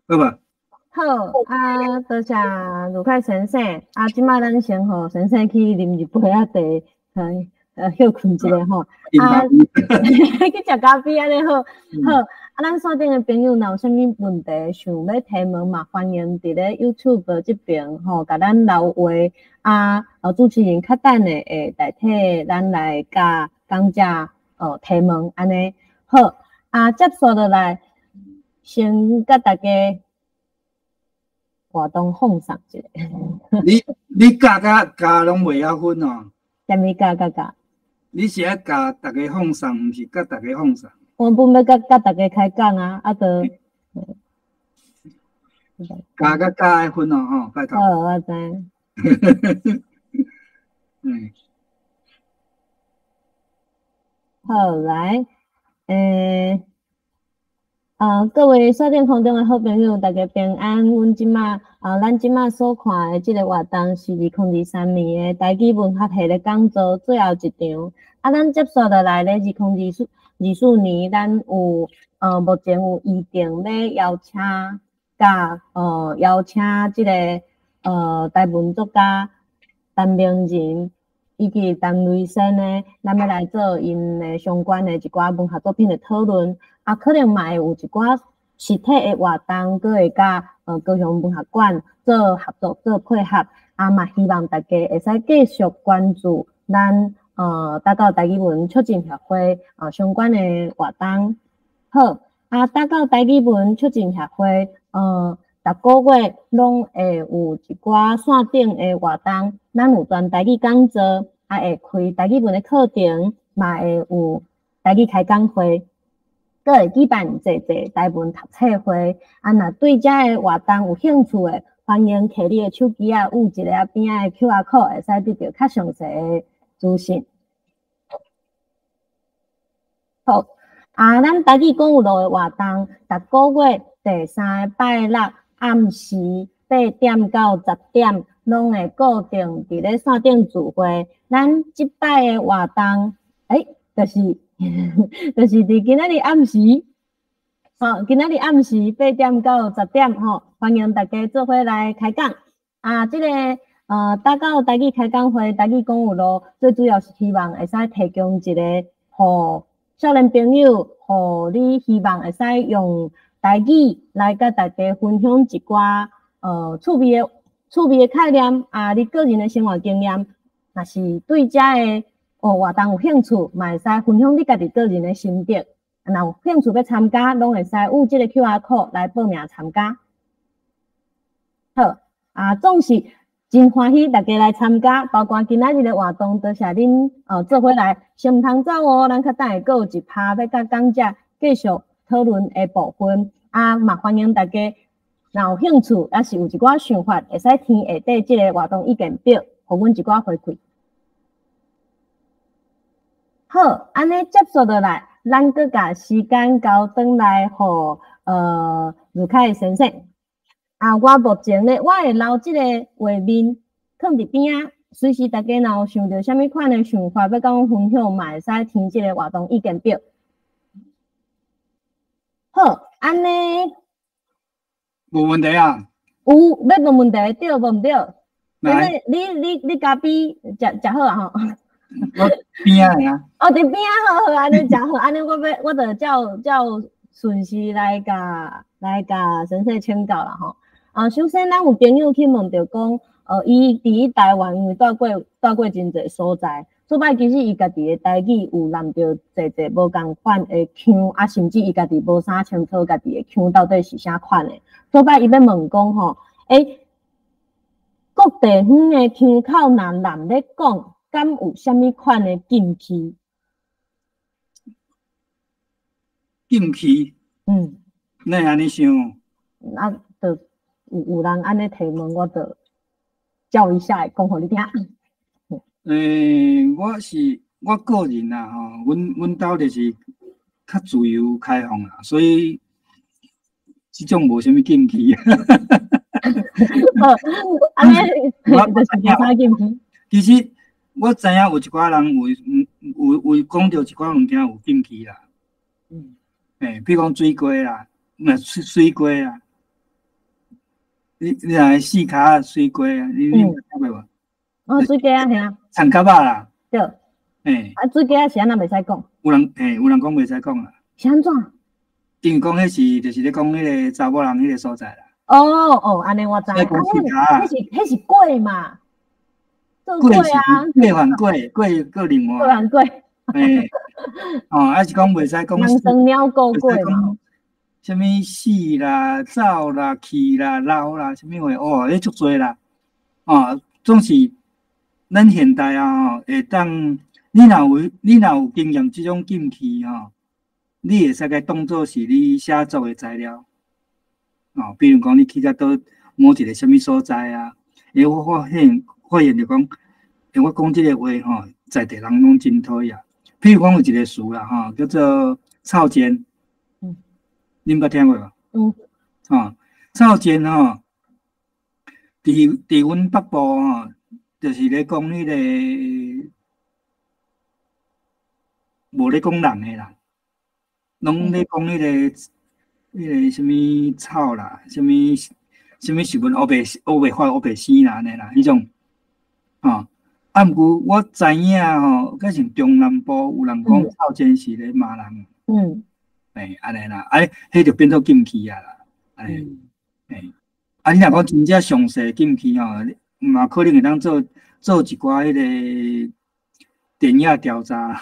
好無？好，啊，多謝盧凱先生。啊，這擺咱先予先生去啉一杯仔茶，歇睏一下吼。啊，去食咖啡按呢好。好，啊，咱線頂的朋友若有啥物問題想欲提問嘛，歡迎佇咧 YouTube 這邊吼，共咱留話。啊，主持人較等下會代替咱來共講者提問按呢。好，啊，接續落來，先佮大家活動放送一下。你教佮教攏袂曉分哦。啥物教佮教？你是愛共大家放送，毋是佮大家放送。我本欲佮大家開講啊，啊就教佮教愛分哦，吼，拜託。好，我知。好，來，各位線頂空中的好朋友，大家平安。阮這馬啊，咱這馬所看的這个活動是2023年的台語文學系的講座最後一場。啊，咱接續落來咧，2024年，咱有目前有預定欲邀請佮邀請這个台文作家陳明仁以及陳雷生呢，咱欲來做𪜶的相關的一寡文學作品的討論。啊，可能嘛會有一寡實體的活動，閣會佮高雄文學館做合作、做配合。啊，嘛希望大家會使繼續關注咱大教台語文促進協會相關的活動。好，啊，大教台語文促進協會逐个月攏會有一寡線頂的活動，咱有全台語講座，啊會開台語文的課程，嘛會有台語開講會，閣會舉辦濟濟台文讀冊會。啊，若對這个活動有興趣的，歡迎提你的手機仔，有一个邊仔的 QR code，會使得著較詳細的資訊。好，啊，咱台語講有路的活動，逐个月第三个拜六暗時8點到10點，攏會固定佇咧線頂聚會。咱這擺的活動，就是佇今仔日暗時，吼，今仔日暗時8點到10點，吼，歡迎大家做伙來開講。啊，這个打到台語開講會，台語講有路，最主要是希望會使提供一个，予少年朋友，予你希望會使用台語來佮大家分享一寡趣味的概念啊，你個人的生活經驗，若是對這个活動有興趣，嘛會使分享你家己個人的心得。若有興趣欲參加，攏會使有這个 QR code 來報名參加。好，啊，總是真歡喜大家來參加，包括今仔日的活動，多謝恁做伙來，先毋通走哦，咱較等下閣有一趴欲佮講者繼續討論的部分。啊，嘛歡迎大家，若有興趣，抑是有一寡想法，會使填下底這个活動意見表，予阮一寡回饋。好，按呢接續落來，咱閣共時間交轉來予盧凱先生。啊，我目前咧，我會留這个畫面囥佇邊仔，隨時大家若有想著啥物款的想法，欲佮阮分享，嘛會使填這个活動意見表。好，按呢，無問題啊。有欲問問題對無毋對？來，你咖啡食好啊吼？我邊仔啊。哦，佇邊仔好好，按呢誠好，按呢我欲我就照順序來共先生請教啦吼。啊，首先咱有朋友去問著講，伊佇台灣因為蹛過真濟所在，這擺其實伊家己的台語有摠著濟濟無仝款的腔，啊，甚至伊家己無啥清楚家己的腔到底是啥款的。這擺伊欲問講吼，各地方的腔口若濫咧講，敢有啥物款的禁區？禁區？哪會按呢想？啊，就有人按呢提問，我就照一下講予你聽。我個人啊，吼，阮兜就是較自由開放啦，所以這種無啥物禁區。好，按呢就是無啥禁區。其實我知影有一寡人有講著一寡物件有禁區啦。欸，比如讲水雞啦，毋水水雞啦，你若四跤水雞啊，你有聽過無？哦，水雞啊，嚇。田蛤仔啦。對。欸。啊，水雞仔是按怎袂使講？有人講袂使講啦。是按怎？因為講彼是就是咧講彼個查某人彼個所在啦。哦哦，按呢我知。彼是粿嘛？做粿啊。粿還粿，粿閣另外。粿還粿。欸，哦，還是講袂使講。人生鳥狗粿嘛。啥物死啦、走啦、去啦、老啦，啥物話哦，彼足濟啦。哦，總是咱現代啊吼，會當你若有經驗這種禁忌吼，你會使共當做是你寫作的材料。哦，比如講你去到佗某一個啥物所在啊，欸，我發現就講，欸，我講這個話吼，在地人攏真討厭。比如講有一個詞啦吼，叫做臭煎。恁捌聽過無？嗯。吼，臭煎吼，佇阮北部吼，就是咧講彼個無咧講人的啦，攏咧講彼個啥物草啦，啥物植物烏白發烏白生啦，按呢啦，彼種，吼。啊，毋過我知影吼，敢像中南部有人講臭煎是咧罵人。欸，按呢啦，啊，彼就變做禁忌啊啦，欸，欸，啊，你若講真正詳細禁忌吼，嘛可能會當做一寡彼個電影調查。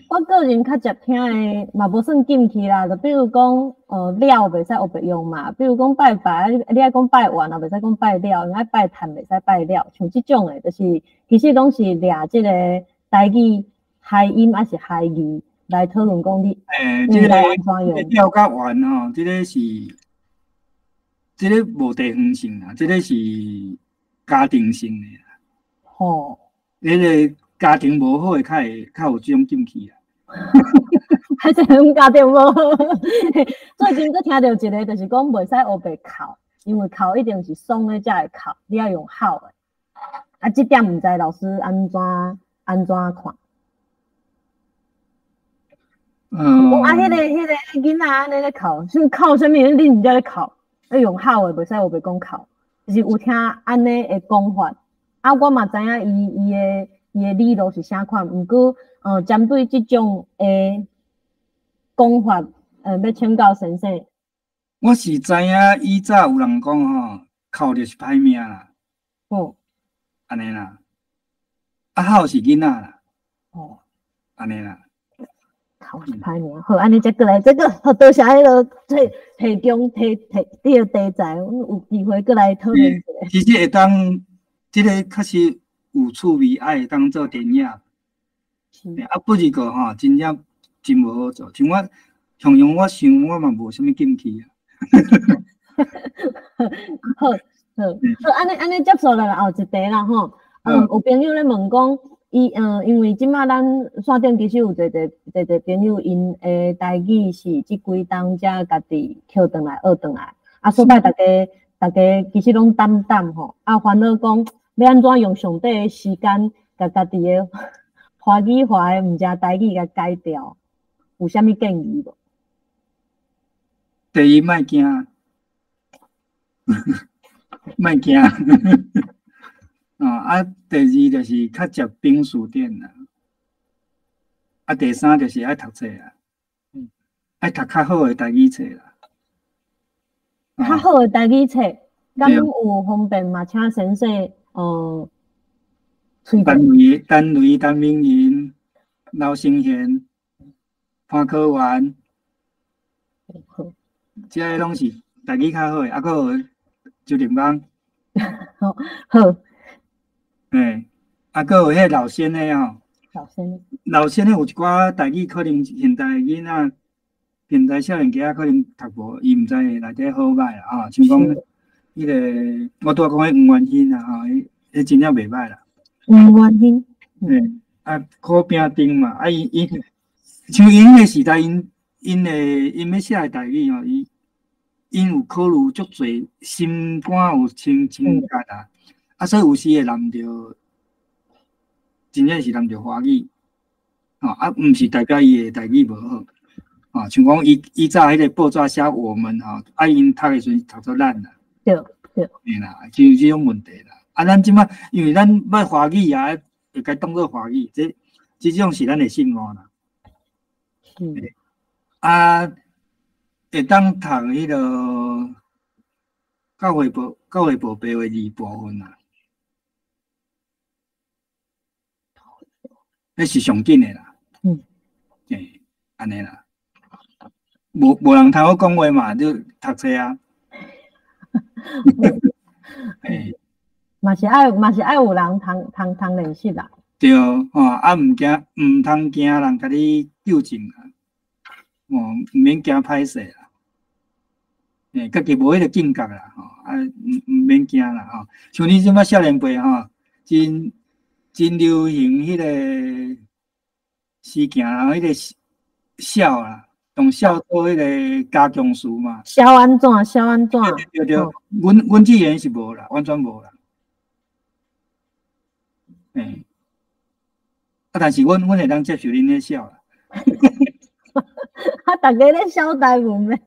我個人較常聽的嘛無算禁忌啦，就比如講，了袂使烏白用嘛，比如講拜拜，你愛講拜完，也袂使講拜了，你愛拜炭袂使拜了，像這種的，就是其實攏是掠這個台語諧音抑是諧字來討論講你。欸，這個了佮完吼，這個是這個無地方性啦，這個是家庭性的啦。吼。彼個家庭無好的，較會較有這種禁忌啦。還是阮家庭無好。最近閣聽著一個，就是講袂使烏白哭，因為哭一定是爽的才會哭，你愛用哭的。啊，這點毋知老師按怎看？啊，彼個囡仔按呢咧哭，是哭啥物？你毋才咧哭，愛用哭的，袂使烏白講哭，就是有聽按呢的講法。啊，我嘛知影伊的理路是啥款，毋過，針對這種的講法，欲請教先生。我是知影以早有人講吼，哭就是歹命啦。按呢啦。啊，哭是囡仔啦。按呢啦。哭是歹命，好，按呢才閣來這個，好，多謝彼个提供提提這個題材，阮有機會閣來討論一下。其實會當，這個確實有趣味，愛會當做電影。啊，不過吼，真正真無好做。像我，常常我想，我嘛無啥物禁忌啊。好，好，好，按呢接續來後一題啦吼。有朋友咧問講，伊因為這馬咱線頂其實有濟濟濟濟朋友，𪜶的台語是這幾冬才家己抾轉來學轉來，啊，所以大家其實攏膽膽吼，啊，煩惱講欲按怎用上短的時間，共家己的華語化的毋正台語共改掉，有啥物建議無？第一，莫驚，莫驚。啊，第二就是較捷兵書典啦。啊，第三就是愛讀冊啦，愛讀較好的台語冊啦。較好的台語冊，敢有方便嘛？請先生，推薦。陳雷、陳明仁、劉承賢、潘可元，這个攏是台語較好的，啊，閣有周林邦。好，好。嘿，啊，閣有彼个老先的吼。老先。老先的有一寡台語，可能現代囡仔、現代少年家可能讀無，伊毋知內底好䆀啦，吼，像講彼個，我拄仔講彼黃元興啦，吼，彼真正袂䆀啦。黃元興。嘿，啊，苦餅丁嘛，啊，伊像𪜶彼個時代，𪜶欲寫的台語吼，𪜶有考慮足濟，心肝有清清潔啊。啊，所以有時會濫著，真正是濫著華語。吼啊，毋是代表伊的台語無好，吼，像講伊以早彼個報紙寫我們吼，啊，𪜶讀的時陣讀做咱啦，嘿啦，就這種問題啦。啊，咱這擺因為咱捌華語啊，會共當做華語，這種是咱的失誤啦。啊，會當讀彼個教會部白話字部分啦，彼是上緊的啦。欸，按呢啦，無人通好講話嘛，就讀冊啊。欸，嘛是愛有人通練習啦。對，吼，啊，毋驚，毋通驚人共你糾正啦，哦，毋免驚歹勢啦。欸，家己無彼個警覺啦，吼，啊，毋免驚啦，吼。像你這擺少年輩吼，真真流行彼個時行，彼個痟啦，用痟做彼個加強詞嘛。痟按怎？痟按怎？對對，阮之前是無啦，完全無啦。欸，啊，但是阮會當接受恁咧痟啦。啊，逐家咧痟台文咧，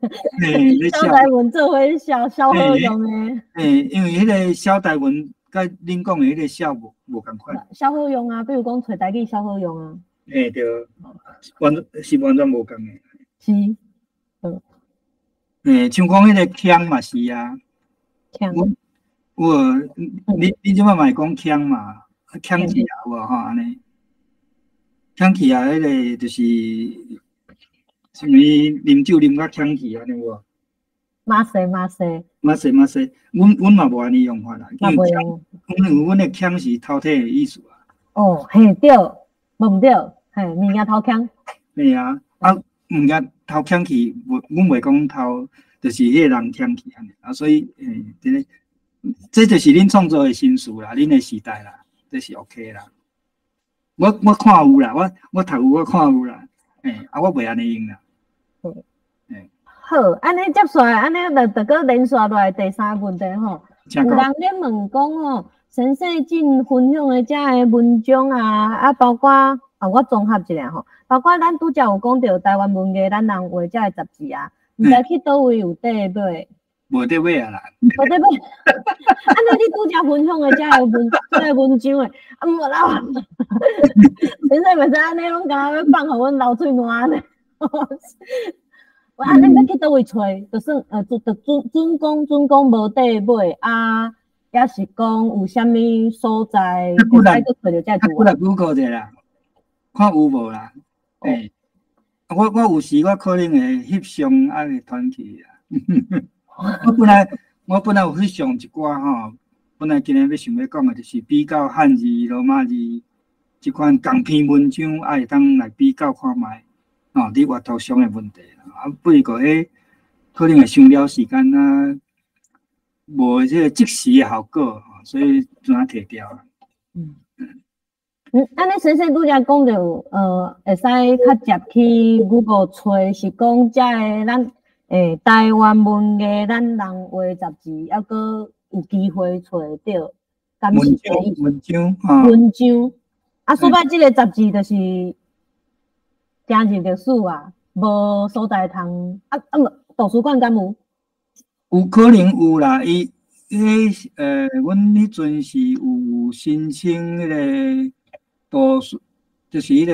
痟台文做伙痟，痟好用的。欸，因為彼個痟台文佮恁講的彼個痟無仝款。痟好用啊，比如講揣台語痟好用啊。欸，對，完全無仝的。是，欸，像講彼個腔嘛是啊。腔。有，你這擺嘛會講腔嘛？腔起啊，有無吼？按呢？腔起啊，彼個就是。啥物啉酒啉甲腔去按呢有無？嘛是嘛是。嘛是嘛是，阮嘛無按呢用法啦。嘛袂用。因為阮的腔是頭體的意思啊。哦，嘿對，無毋對，嘿，物件偷腔。嘿啊，啊，物件偷腔去，無，阮袂講偷，就是彼個人腔去按呢，啊，所以，欸，這就是恁創造的新詞啦，恁的時代啦，這是 OK 啦。我看有啦，我讀有，我看有啦，欸，啊，我袂按呢用啦。好，按呢接紲，按呢就閣連續落來第三個問題吼。有人咧問講吼，先生進分享的這个文章啊，啊，包括啊，我綜合一下吼，包括咱拄才有講著台灣文藝咱人畫這个雜誌啊，毋知去佗位有佇買？無得買啊啦！無得買。按呢你拄才分享的這个文章的，啊，無啦，先生袂使按呢攏敢若欲放予阮流喙瀾按呢。我按呢欲去佗位揣？就算就準講無得買啊，抑是講有啥物所在會使閣揣著這個資料？Google 者啦，看有無啦。欸，我有時我可能會翕相啊，會傳去啦。我本來有翕相一寡吼，本來今日欲想欲講的，就是比較漢字、羅馬字這款仝篇文章，啊會當來比較看覓，吼，佇閱讀上的問題啦。啊，不過彼可能會傷了時間啊，無這個即時的效果，所以將它提掉啦。嗯，按呢先生拄才講著，會使較捷去 Google 揣，是講這个咱台灣文藝咱人畫雜誌，猶閣有機會揣著，敢是這個意思？文章，啊。文章，啊，所擺這个雜誌就是行入歷史啊，無所在通，啊啊無圖書館敢有？有可能有啦，伊彼阮彼陣是有申請彼個圖書，就是彼個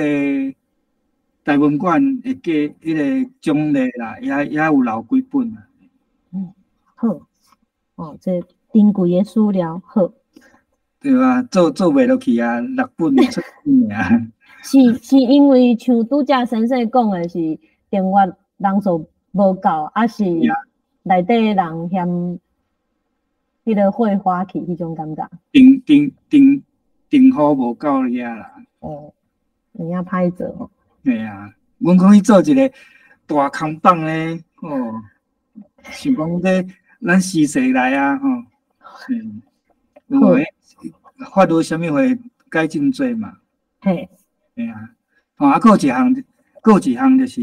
台文館會寄彼個獎勵啦，也有留幾本啦。嗯，好，哦，這珍貴的資料，好。對啊，做袂落去啊，六本出本爾。是因為像拄才先生講的是訂閱人數無夠，抑是內底人嫌彼個會花去彼種感覺？訂戶無夠爾啦。哦，有影歹做吼。嘿啊，阮講去做一個大空榜咧，哦，想講這咱時勢來啊，吼，有誒，法律啥物會改真濟嘛？嘿。嘿啊，吼啊，閣有一項就是，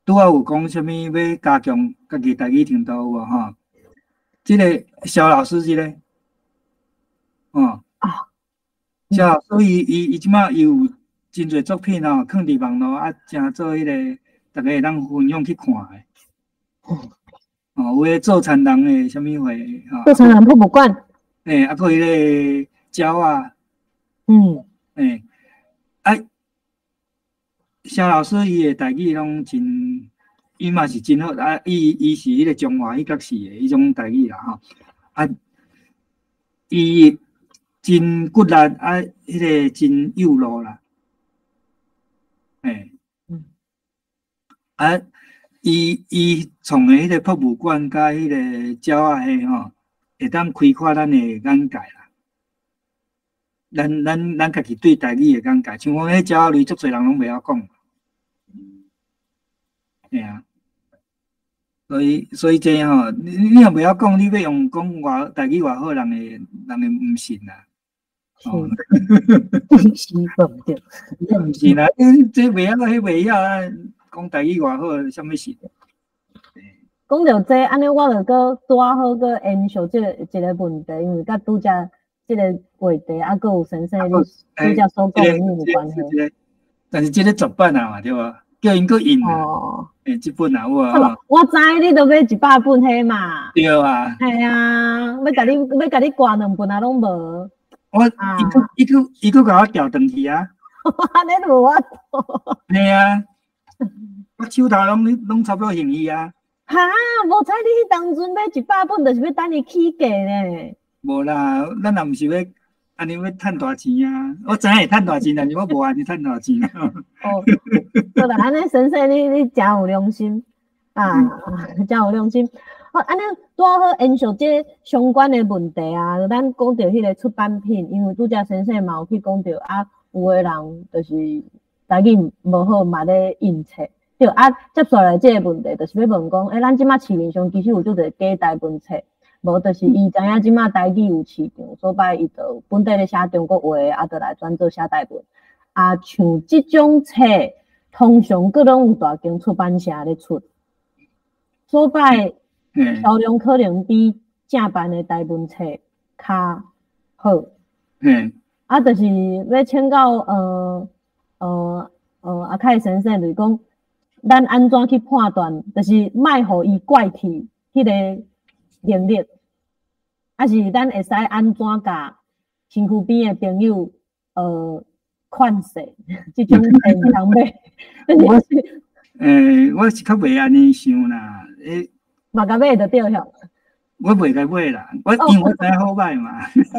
拄仔有講啥物欲加強家己台語程度有無吼？這个蕭老師這个，哦，啊。蕭老師伊這馬伊有真濟作品哦，囥佇網路啊，誠做彼个，逐家會當分享去看的。哦，有的做田人的啥物貨吼？做田人博物館。欸，啊，閣彼个鳥仔。欸，啊，蕭老師伊的台語攏真，伊嘛是真好啊！伊是彼個中華彼角市的彼種台語啦吼。啊，伊真骨力啊，彼个真幼路啦。欸。啊，伊創的彼个博物館佮彼個鳥仔戲吼，會當開闊咱的眼界啦。咱家己對台語的眼界，像講彼鳥仔類，足濟人攏袂曉講。嘿啊，所以這吼，你若袂曉講，你欲用講偌台語偌好，人會毋信啦。哦，是無對。毋信啦，你這袂曉，彼袂曉啊，講台語偌好，啥物信？講著這，按呢我就閣拄仔好閣延續這个一个問題，因為佮拄才這个話題，啊，閣有先生你拄才所講的有關係。但是這个絕版啊嘛，對無？叫𪜶閣印啊。欸，這本啊有啊。我知你都買100本彼嘛。對啊。嘿啊，欲共你掛兩本啊，攏無。我伊閣共我調轉去啊。按呢無法度。嘿啊，我手頭攏差不多還伊啊。哈，無彩你彼當陣買一百本，就是欲等伊起價呢。無啦，咱也毋是欲按呢欲趁大錢啊！我知影會趁大錢，但是我無按呢趁大錢。哦，好啦，按呢先生你誠有良心啊，誠有良心。好，按呢拄好延續這相關的問題啊，咱講著彼个出版品，因為拄才先生嘛有去講著啊，有的人就是台語無好嘛咧印冊。對啊，接紲來這个問題，就是欲問講，欸，咱這馬市面上其實有足濟假台文冊，無就是伊知影這馬台語有市場，所以伊就本底咧寫中國話，啊，就來轉做寫台文。啊，像這種冊，通常閣攏有大間出版社咧出，所以銷量可能比正版的台文冊較好。啊，就是欲請教阿凱先生，就是講，咱按怎去判斷，就是莫予伊怪去彼个能力，抑是咱會使按怎共身軀邊的朋友勸說，這種冊毋通買。欸，我是較袂按呢想啦，欸，嘛共買就對了。我袂共買啦，我因為我知影好䆀嘛。對對，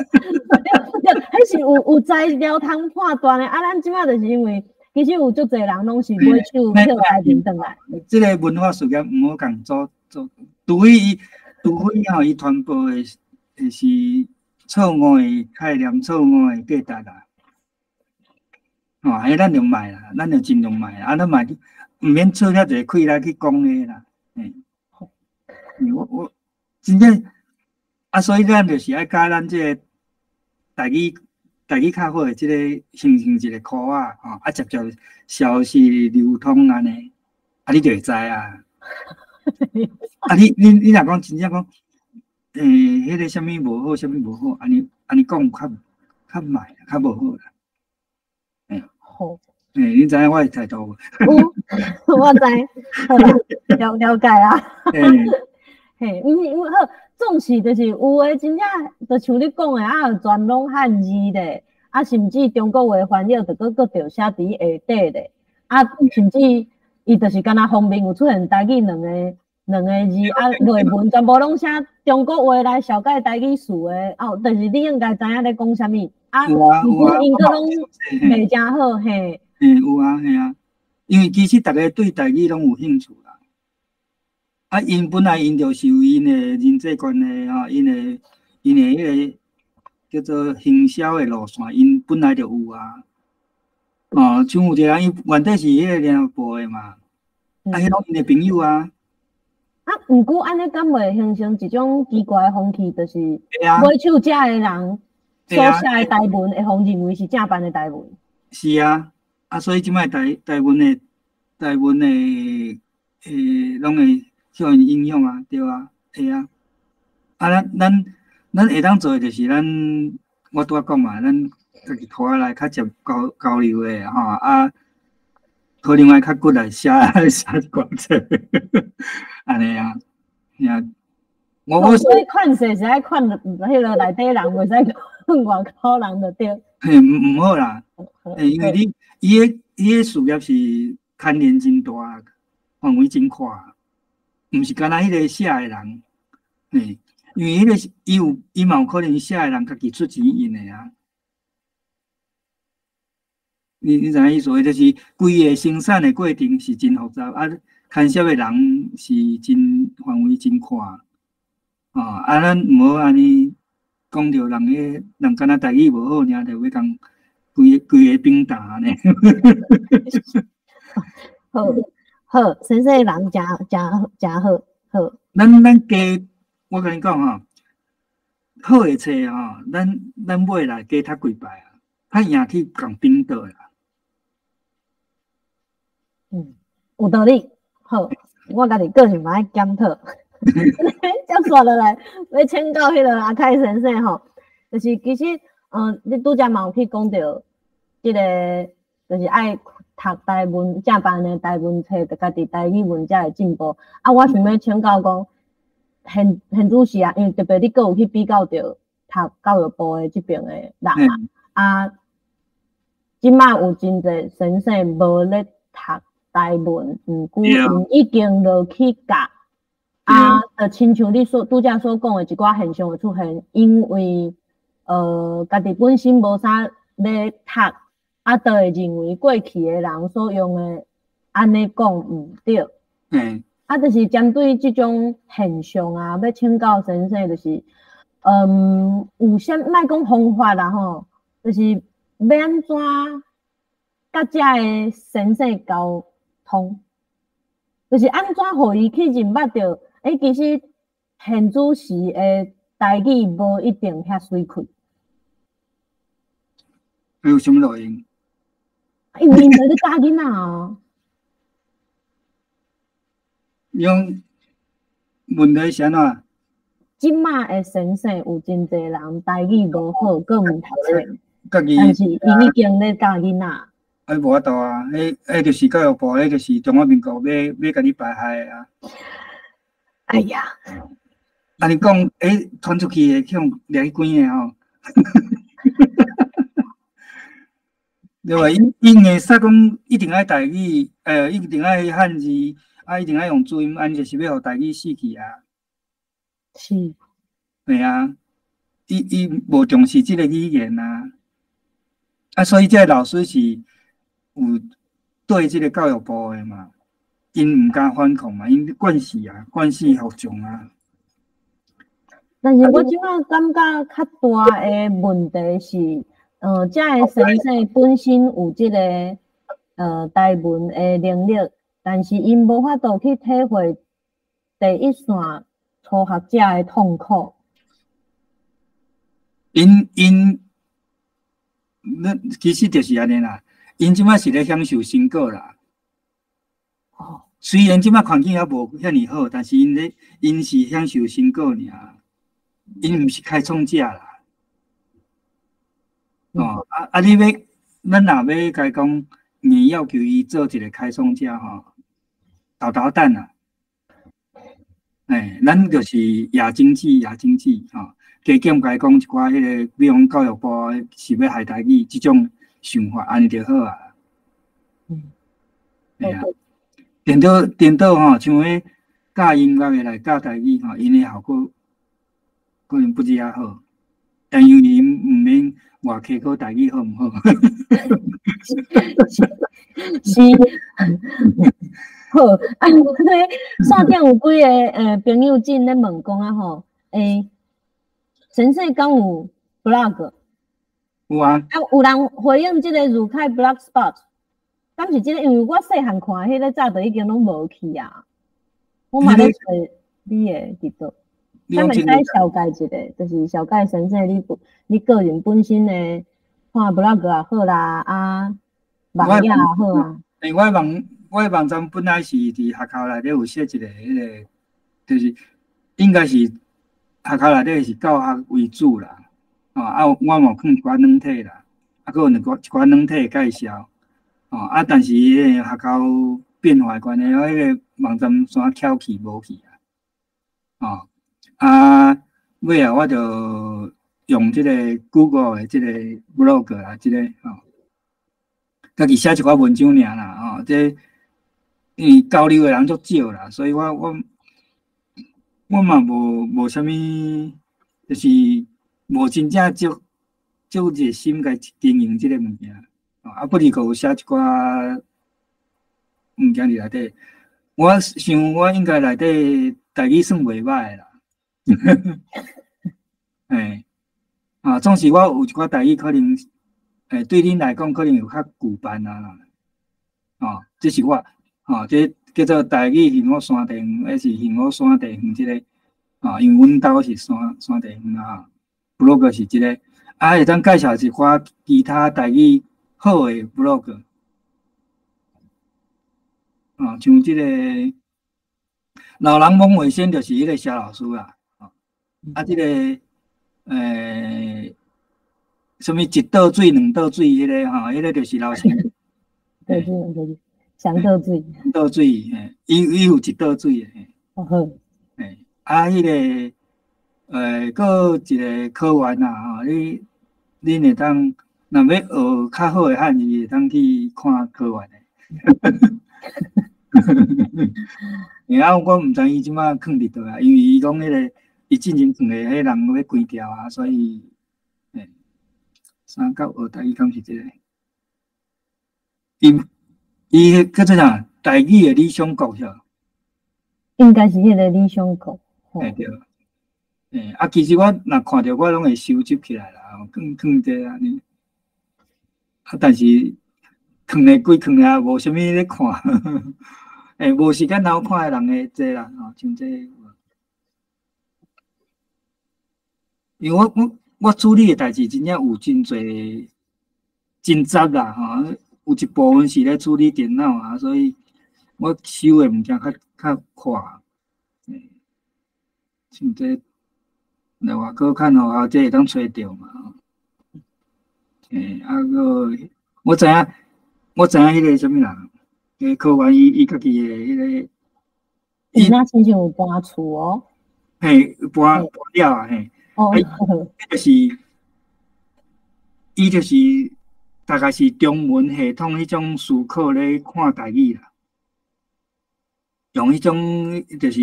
彼是有材料通判斷的，啊，咱這馬就是因為其實有足濟人攏是買手票台面轉來。這个文化事業毋好共做做，除非吼，伊傳播的是錯誤的概念、錯誤的價值啦。吼，彼咱就莫啦，咱就盡量莫啊，咱莫毋免出遐濟氣力去講彼啦。欸，我真正啊，所以咱就是愛佮咱這个台語較好的這個形成一個箍仔吼，啊，捷捷消息流通按呢，啊，你就會知啊。啊，你若講真正講，欸，彼个啥物無好，啥物無好，按呢按呢講較較䆀，較無好啦。欸，好。欸，你知影我的態度無？有，我知，好啦，了解啊。欸。嘿，因為好，總是就是有的真正就像你講的啊，全攏漢字咧，啊，甚至中國話翻譯就閣閣著寫佇下底咧，啊，甚至伊就是敢若封面有出現台語兩個字，啊，內文全部攏寫中國話來紹介台語詞的，哦，就是你應該知影咧講啥物，啊，有啊有啊，毋過𪜶閣攏袂誠好，嘿。嘿，有啊，嘿啊，因為其實逐家對台語攏有興趣啦。啊，𪜶本來𪜶就是有𪜶的人際關係吼，𪜶的彼個叫做行銷的路線，𪜶本來就有啊。哦，像有一個人，伊原底是彼個聯合報的嘛，啊，彼攏𪜶的朋友啊。啊，毋過按呢敢袂形成一種奇怪的風氣，就是買手者的人所寫的台文會予認為是正版的台文。是啊，啊，所以這擺台文的，攏會受𪜶影響啊，對啊，會啊。啊，咱會當做的就是咱，我拄仔講嘛，咱家己拖來較接交交流的吼啊，可能愛較骨力寫寫一寡冊，按呢啊，我所以勸世是愛勸彼个內底人，袂使勸外口人就對。嘿，毋好啦，因為你伊个事業是牽連真大，範圍真闊，毋是干焦彼个寫的人，嘿，因為彼个是伊有伊嘛有可能寫的人家己出錢印的啊。你知影意思？就是規个生產的過程是真複雜，啊，牽涉的人是真範圍真闊，啊，咱毋好按呢講著人彼人敢若台語無好爾，就欲共規个反彈按呢。好，好，先生人誠誠誠好，好。咱加，我共你講吼，好的冊吼，咱買來加讀幾擺啊，較贏去共反倒啦。嗯，有道理。好，我家己個人嘛愛檢討。接續落來，欲請教彼个阿凱先生吼，就是其實，你拄才嘛有去講著，這个就是愛讀台文正版的台文冊，家己台語文才會進步。啊，我想欲請教講，現主時啊，因為特別你閣有去比較著讀教育部的這爿的人嘛，啊，這擺有真濟先生無咧讀台文，毋過𪜶已經落去教，啊，就親像你所拄才所講的一寡現象會出現，因為家己本身無啥咧讀，啊，就會認為過去的人所用的按呢講毋對。啊，就是針對這種現象啊，欲請教先生，就是，有啥莫講方法啦吼，就是欲按怎佮遮的先生溝通，就是按怎予伊去認捌著，欸，其實現主時的台語無一定遐媠氣。有啥物路用？因為𪜶無咧教囡仔啊。你講問題是按怎？這馬的先生有真濟人台語無好，閣毋讀冊，家己但是𪜶已經咧教囡仔。哎，無法度啊！彼就是教育部，彼就是中華民國欲共你排害的啊！哎呀！按呢講，欸，傳出去會去予掠去關的吼。對吧？𪜶會使講一定愛台語，一定愛漢字，啊，一定愛用注音，按呢就是欲予台語死去啊。是。對啊，伊無重視這个語言啊。啊，所以這个老師是有對這个教育部的嘛，𪜶毋敢反抗嘛，𪜶慣勢啊，慣勢服從啊。但是我這擺感覺較大的問題是，遮个先生本身有這个台文的能力，但是𪜶無法度去體會第一線初學者的痛苦。𪜶，咱其實就是按呢啦，𪜶這擺是咧享受成果啦。雖然這擺環境猶無遐爾好，但是𪜶是享受成果爾，𪜶毋是開創者啦。啊！你欲，咱若欲共伊講，硬要求伊做一个開創者吼，沓沓等啊！欸，咱就是野經濟，野經濟吼，加減共伊講一寡彼个，比如講教育部是欲害台語這種想法，按呢就好啊。對啊。顛倒吼，像彼教音樂的來教台語吼，𪜶的效果可能不止遐好，但因為𪜶毋免外科考台語好毋好？是，好，啊，線頂有幾个朋友進咧問講啊吼，欸，先生敢有 blog？有啊。啊，有人回應這个如凱 blogspot，敢是這个？因為我細漢看彼个早就已經攏無去啊。我嘛咧揣你的佇佗？咱會使紹介一下，就是紹介先生你個人本身的看 blog 也好啦，啊，網頁也好啊。欸，我的網站本來是佇學校內底有設一个彼个，就是應該是學校內底是教學為主啦。啊，我嘛有放一寡軟體啦。啊，閣有兩個一寡軟體的介紹，吼啊，但是彼个學校變化的關係，我彼個網站煞翹去無去啊，吼啊，尾仔我就用這個 Google 的這個 blog 啊，這個吼，家己寫一寡文章爾啦，吼，這因為交流的人足少啦，所以我嘛無啥物，就是無真正足足熱心來經營這個物件，啊，不而閣有寫一寡物件佇內底，我想我應該內底台語算袂䆀啦，嘿，啊，總是我有一寡台語可能，對恁來講可能有較古板啊，哦，這是我，哦，這叫做台語幸福山地園，還是幸福山地園這個，啊，因為阮兜是山地園啊，blog 是這個，啊，會當介紹一寡其他台語好的 blog，啊，像這個老人罔話先就是彼個蕭老師啦，啊，這個啥物一倒水兩倒水彼個吼，彼個就是老師。對對對，雙倒水。倒水，嘿，伊有一倒水的。哦好。嘿，啊，彼個閣一個考員啊，吼，恁會當若欲學較好的漢字，會當去看考員的。欸啊，我毋知伊這擺囥佇佗啊，因為伊講彼個伊進前囥的彼人欲關掉啊，所以，欸，三甲學台語敢是這個？伊彼叫做啥？台語的理想國是無？應該是彼個理想國。欸對。欸啊，其實我若看著我攏會收集起來啦，囥囥佇按呢。啊，但是囥咧規囥也無啥物咧看，欸，無時間通看的人會濟啦，吼，像這個。因為我處理的代誌真正有真濟真雜啦，吼，有一部分是咧處理電腦啊，所以我收的物件較快。欸，像這來外國看吼，啊，這會當揣著嘛。欸，啊閣我知影彼個啥物人，彼個考員伊家己的彼個。伊若親像有搬厝哦。嘿，搬了啊，嘿。哦。就是，伊就是大概是中文系統彼種思考咧看台語啦，用彼種就是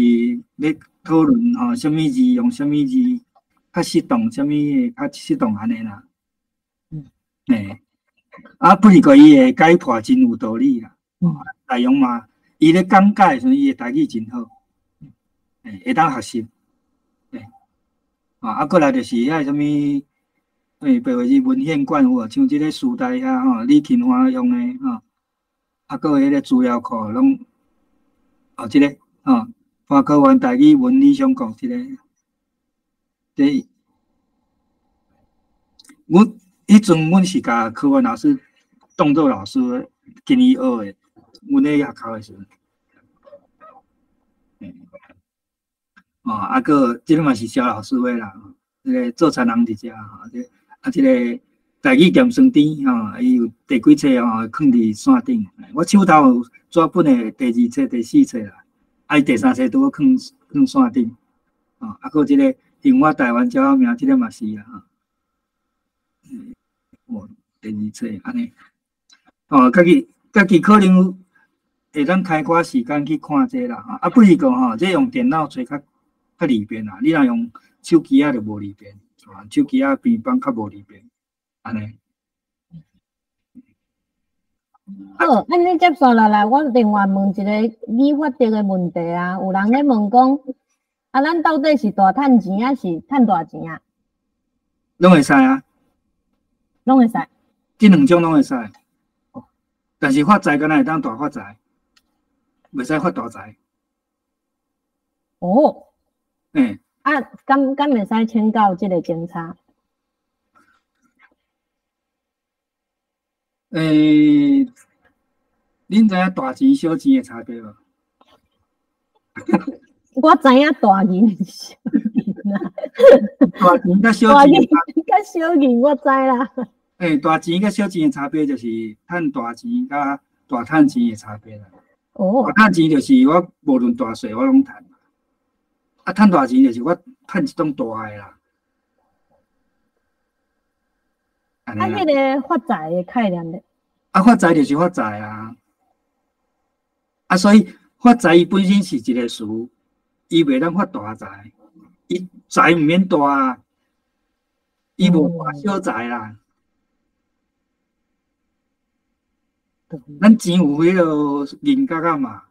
咧討論吼，啥物字用啥物字較適當，啥物會較適當按呢啦。欸，啊，不是過伊的解破真有道理啦。內容嘛，伊咧講解的時陣，伊的台語真好，欸，會當學習。欸，啊，過來就是遐啥物，欸，白話字文獻館有無？像這個師大遐吼，李勤華用的吼，啊，閣有彼個資料庫攏，哦，這個吼，潘科員台語文理想國這個，這，阮彼陣阮是共科員老師當做老師跟伊學的，阮咧學校的時陣。欸，哦，啊，閣這個嘛是蕭老師的啦，這個做田人佇遮吼，這啊，這個台語鹹酸甜吼，伊有第幾冊吼，囥佇線頂。我手頭有紙本的第二冊、第四冊啦，啊，伊第三冊拄好囥囥線頂。哦，啊，閣這個另外台灣鳥仔名，這個嘛是啦，吼。哦，第二冊按呢，哦，家己可能會當開寡時間去看這啦，啊，不是講吼，這用電腦揣較利便啦，你若用手機仔就無利便，啊，手機仔平板較無利便，按呢。好，按呢接續落來，我另外問一個語法上的問題啊，有人咧問講，啊，咱到底是大趁錢抑是趁大錢啊？攏會使啊。攏會使。這兩種攏會使，但是發財敢若會當大發財，袂使發大財。哦。欸。啊，敢會使請教這個警察？欸，恁知影大錢小錢的差別無？我知影大銀小銀啦。大錢佮小錢。大銀佮小銀，我知啦。欸，大錢佮小錢的差別就是趁大錢佮大趁錢的差別啦。大趁錢就是我無論大細我攏趁，啊，趁大錢就是我趁一檔大的啦。啊，彼个發財的概念咧？啊，發財就是發財啊！啊，所以發財伊本身是一個詞，伊袂當發大財，伊財毋免大啊，伊無大小財啦。咱錢有彼个銀角仔嘛，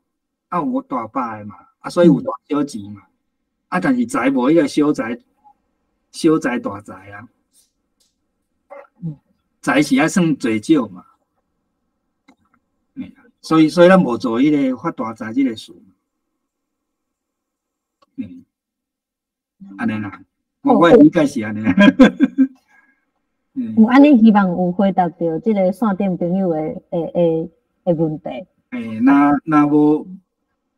啊有大把的嘛，啊所以有大小錢嘛，啊但是財無彼個小財、小財大財啊。財是愛算濟少嘛，所以咱無做彼個發大財這個事，按呢啦，我的理解是按呢。有按呢，希望有回答著這個線頂朋友的問題。欸，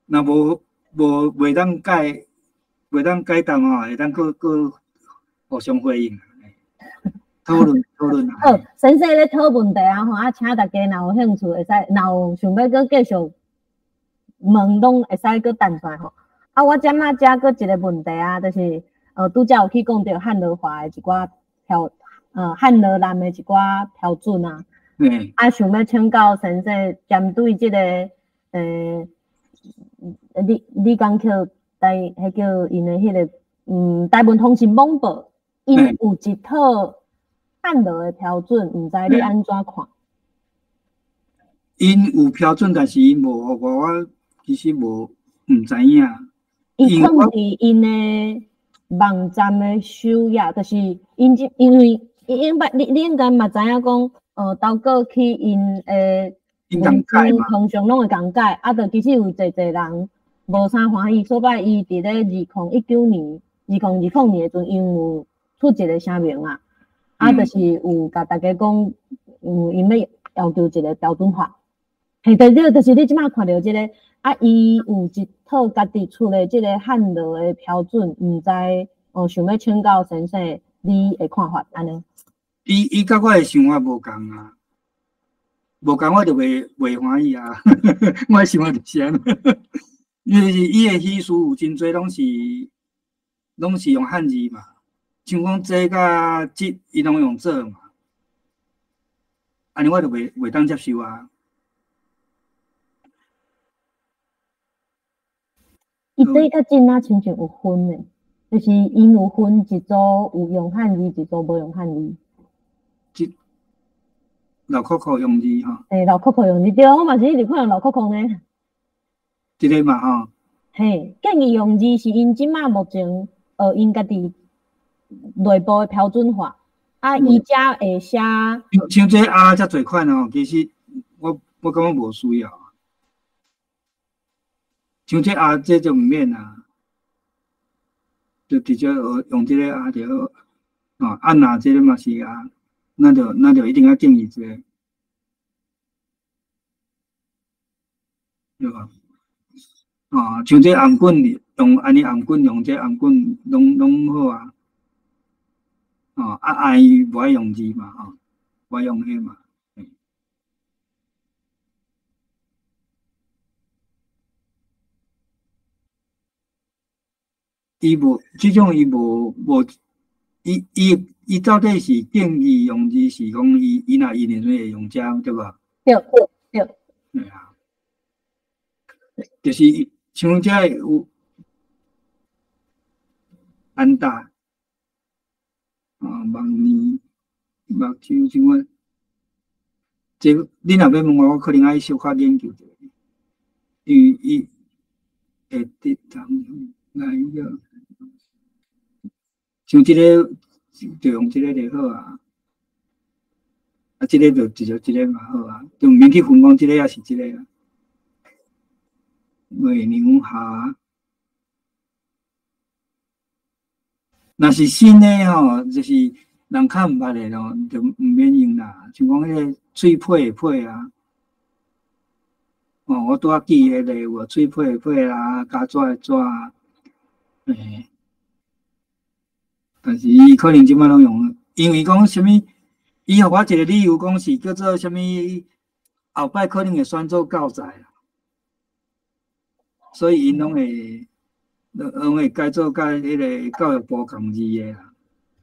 若無袂當解答吼，會當閣互相回應。討論討論。好，先生咧討問題啊吼，啊，請大家若有興趣會使，若有想欲閣繼續問，攏會使閣彈出來吼。啊，我這馬遮閣一個問題啊，就是拄才有去講著漢羅華的一寡標，漢羅南的一寡標準啊。啊，想欲請教先生，針對這個，李江克台，彼叫𪜶的彼个，台文通信網報，𪜶有一套漢羅的標準，毋知你按怎看？𪜶有標準，但是𪜶無予我，我其實無毋知影。伊囥佇𪜶的網站的首頁，就是𪜶這，因為應該你應該嘛知影講，透過去𪜶的文章通常攏會共改，啊，就其實有濟濟人無啥歡喜，所以伊佇咧2019年、2020年的時陣，𪜶有出一個聲明啊。啊，就是有共大家講，𪜶欲要求一個標準化。嘿，對對，就是你這擺看著這個，啊，伊有一套家己出的這個漢羅的標準，毋知哦，想欲請教先生你的看法按呢？伊佮我的想法無仝啊，無仝我就袂歡喜啊。我的想法就是按呢，因為是伊的意思有真濟攏是用漢字嘛。像講這佮這，伊攏用做嘛，按呢我就袂當接受啊。伊這佮這若親像有分的，就是𪜶有分一組有用漢字，一組無用漢字。這老扣扣用字吼。欸，老扣扣用字對，我嘛是一直看老扣扣呢。這个嘛吼。嘿，建議用字是𪜶這馬目前，𪜶家己內部的標準化，啊，伊才會寫。像這啊，遮濟款哦，其實我感覺無需要。像這啊，這就毋免啊，就直接用這個啊就好。哦，啊，若這個嘛是啊，那就一定要建議這個，對吧？哦，像這頷頸用按呢頷頸用這頷頸攏好啊。哦，啊，愛無愛用字嘛，吼，無愛用彼嘛。伊無這種，伊無，伊到底是建議用字，是講伊若用的時會用這，對無？對對。對啊，就是像這有安達。啊，目年目睭像我，這你若欲問我，我可能愛小可研究者，因為伊會得當來個，像這个就用這个就好啊，啊，這个就直接這个嘛好啊，就毋免去分講這个抑是這个啊。月娘下，若是新的吼，就是人較毋捌的咯，就毋免用啦。像講彼个喙皮的皮啊，哦，我拄仔記彼个有無？喙皮的皮啦，膠紙的紙啊，欸，但是伊可能這擺攏用，因為講啥物，伊予我一个理由講是叫做啥物，後擺可能會選做教材啦，所以𪜶攏會改做佮彼个教育部仝字的啦。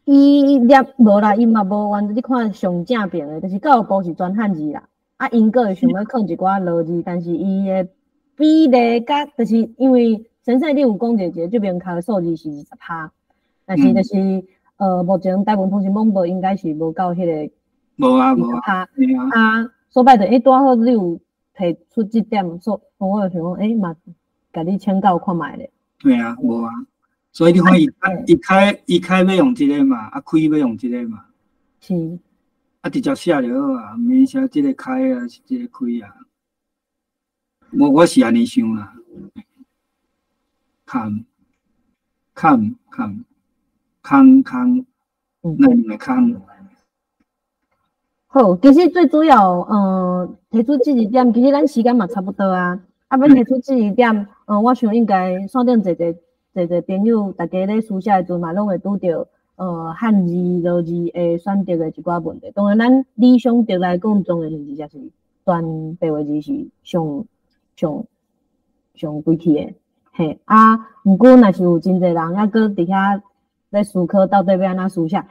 伊念無啦，伊嘛無完，你看上正邊的，就是教育部是全漢字啦。啊，𪜶閣會想欲囥一寡羅字，但是伊的比例佮，就是因為先生你有講一個這明確的數字是20%，但是就是，目前台文通訊廣播應該是無到彼个無啊無啊，啊，所擺就拄好你有提出這點，所我就想講，欸嘛，共你請教看覓咧。對啊，無啊，所以你看伊開欲用這个嘛，啊開欲用這个嘛。是。啊，直接寫就好啊，毋免寫這个開啊，是這个開啊。我是按呢想啦。空空空空空，兩个空。好，其實最主要，提出這一點，其實咱時間嘛差不多啊。啊，欲提出這一點，我想應該線頂濟濟濟濟朋友，大家咧書寫的時陣嘛，攏會拄著，漢字、羅字的選擇的一寡問題。當然，咱理想的來講，當然是直接是全白話字是上上上規氣的。嘿，啊，毋過若是有真濟人猶閣佇遐咧思考，到底欲按怎書寫？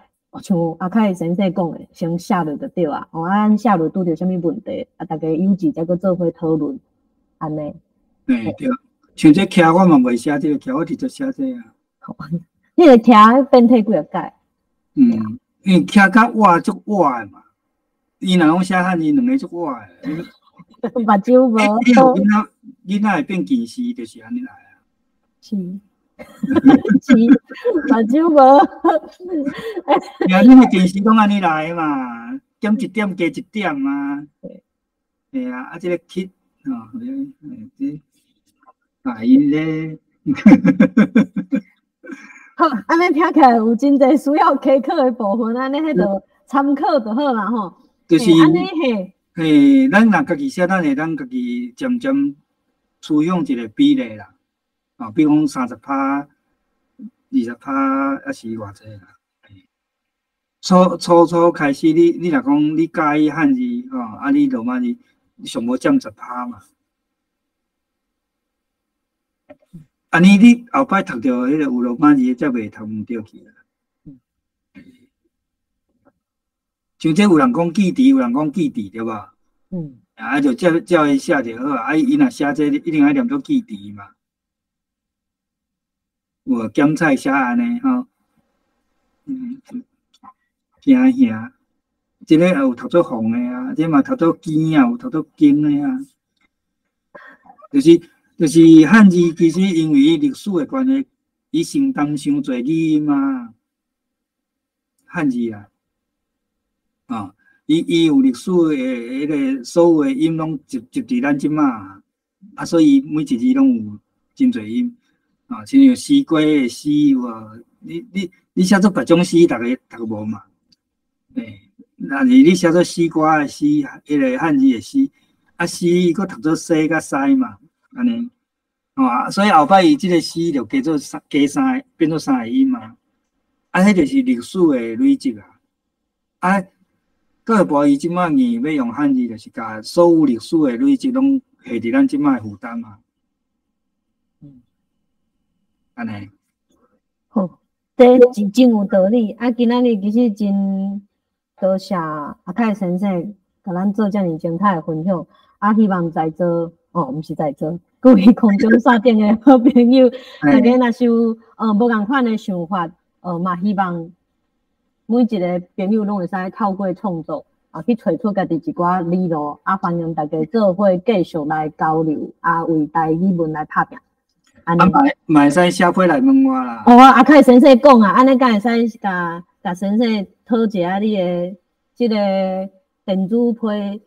像阿凱先生講的，先寫落就對啊。哦，啊，咱寫落拄著啥物問題，啊，大家有志才閣做伙討論，按呢。對對，像這徛我嘛袂寫這个徛，我直接寫這啊。彼个徛變體幾若改？嗯，因為徛較倚足倚的嘛，伊若攏寫漢字，兩个足倚的。目睭無。囡仔會變近視，就是按呢來啊。是。是，目睭無。啊，你個近視攏按呢來的嘛，減一點加一點啊。對啊，啊，這个去，吼，這，啊，𪜶咧。好，按呢聽起來有真濟需要開課的部分，按呢彼就參考就好啦吼。就是按呢嘿。嘿，咱若家己寫，咱會當家己漸漸趨向一个比例啦。啊，比如講30%、20%，抑是偌濟啦。初初初開始你，你若講你佮意漢字吼，啊，你羅馬字上無佔10%嘛。按呢你後擺讀著彼个有羅馬字，才袂讀毋著去啦。像這有人講記佇，有人講記佇，對無？嗯。啊，就照照伊寫就好啊。啊，伊若寫這，一定愛念做記佇嘛。有鹹菜寫按呢吼，驚嚇，這个也有讀做鳳的啊，這嘛讀做經啊，有讀做經的啊。就是漢字，其實因為伊歷史的關係，伊承擔傷濟語音啊。漢字啊，啊，伊有歷史的彼个所有的音攏集集佇咱這馬，啊，所以每一字攏有真濟音。啊，親像西瓜的西有無？你寫做別種西，逐个讀無嘛？欸，若是你寫做西瓜的西，彼个漢字的西，啊西伊閣讀做西佮西嘛，按呢，啊，所以後擺伊這个西就加做三加三个，變做三个音嘛。啊，彼就是歷史的累積啊。啊，教育部伊這擺硬欲用漢字，就是共所有歷史的累積攏下佇咱這擺的負擔嘛。按呢。好，這真真有道理。啊，今仔日其實真多謝阿凱先生共咱做遮爾精彩的分享。啊，希望在座哦，毋是在座，各位空中線頂的好朋友，大家若是有無仝款的想法，嘛希望每一个朋友攏會使透過創作啊，去揣出家己一寡理路。啊，歡迎大家做伙繼續來交流，啊，為台語文來拍拚。啊，嘛會使寫批來問我啦。哦，阿凱先生講啊，按呢敢會使共共先生討一下你的這个電子批，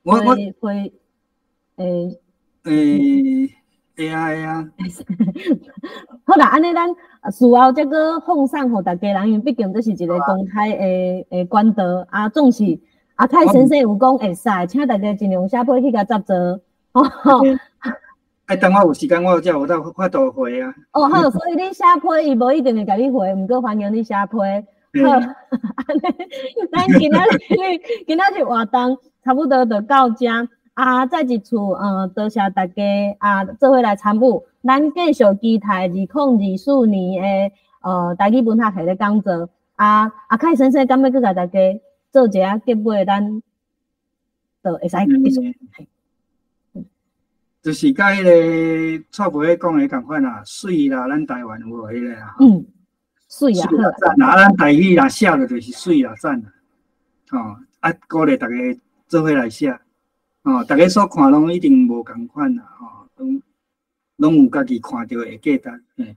我批批，欸，欸，會啊會啊。好啦，按呢咱事後才閣放送予大家人，因為畢竟這是一个公開的管道啊。總是阿凱先生有講會使，請大家盡量寫批去共接做。啊，等我有時間，我才有法度回啊。哦好，所以你寫批，伊無一定會共你回，毋過歡迎你寫批。好，按呢，咱今仔日活動差不多就到遮啊！再一次，多謝大家啊，做伙來參與。咱繼續期待2024年的台語文學系咧講座。啊，阿凱先生，敢欲閣共大家做一下結尾，咱就會使結束。就是佮彼个蔡伯講的仝款啦，媠啦，咱台灣有無彼个啊？嗯，媠啊，好。啦，咱台語若寫落就是媠啦，讚啦。吼，啊，鼓勵大家做伙來寫。吼，逐家所看攏一定無仝款啦，吼，攏有家己看著的價值。嘿，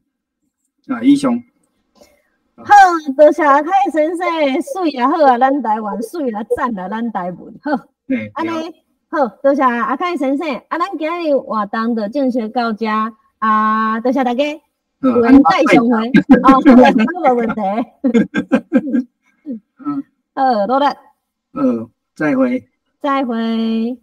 啊，以上。好，多謝阿凱先生，媠啊好啊，咱台灣媠啦，讚啦，咱台文好。按呢好，多謝阿凱先生。啊，咱今日活動就正式到遮。啊，多謝大家，有緣再相會。哦，無問題。好，努力。好，再會。再會。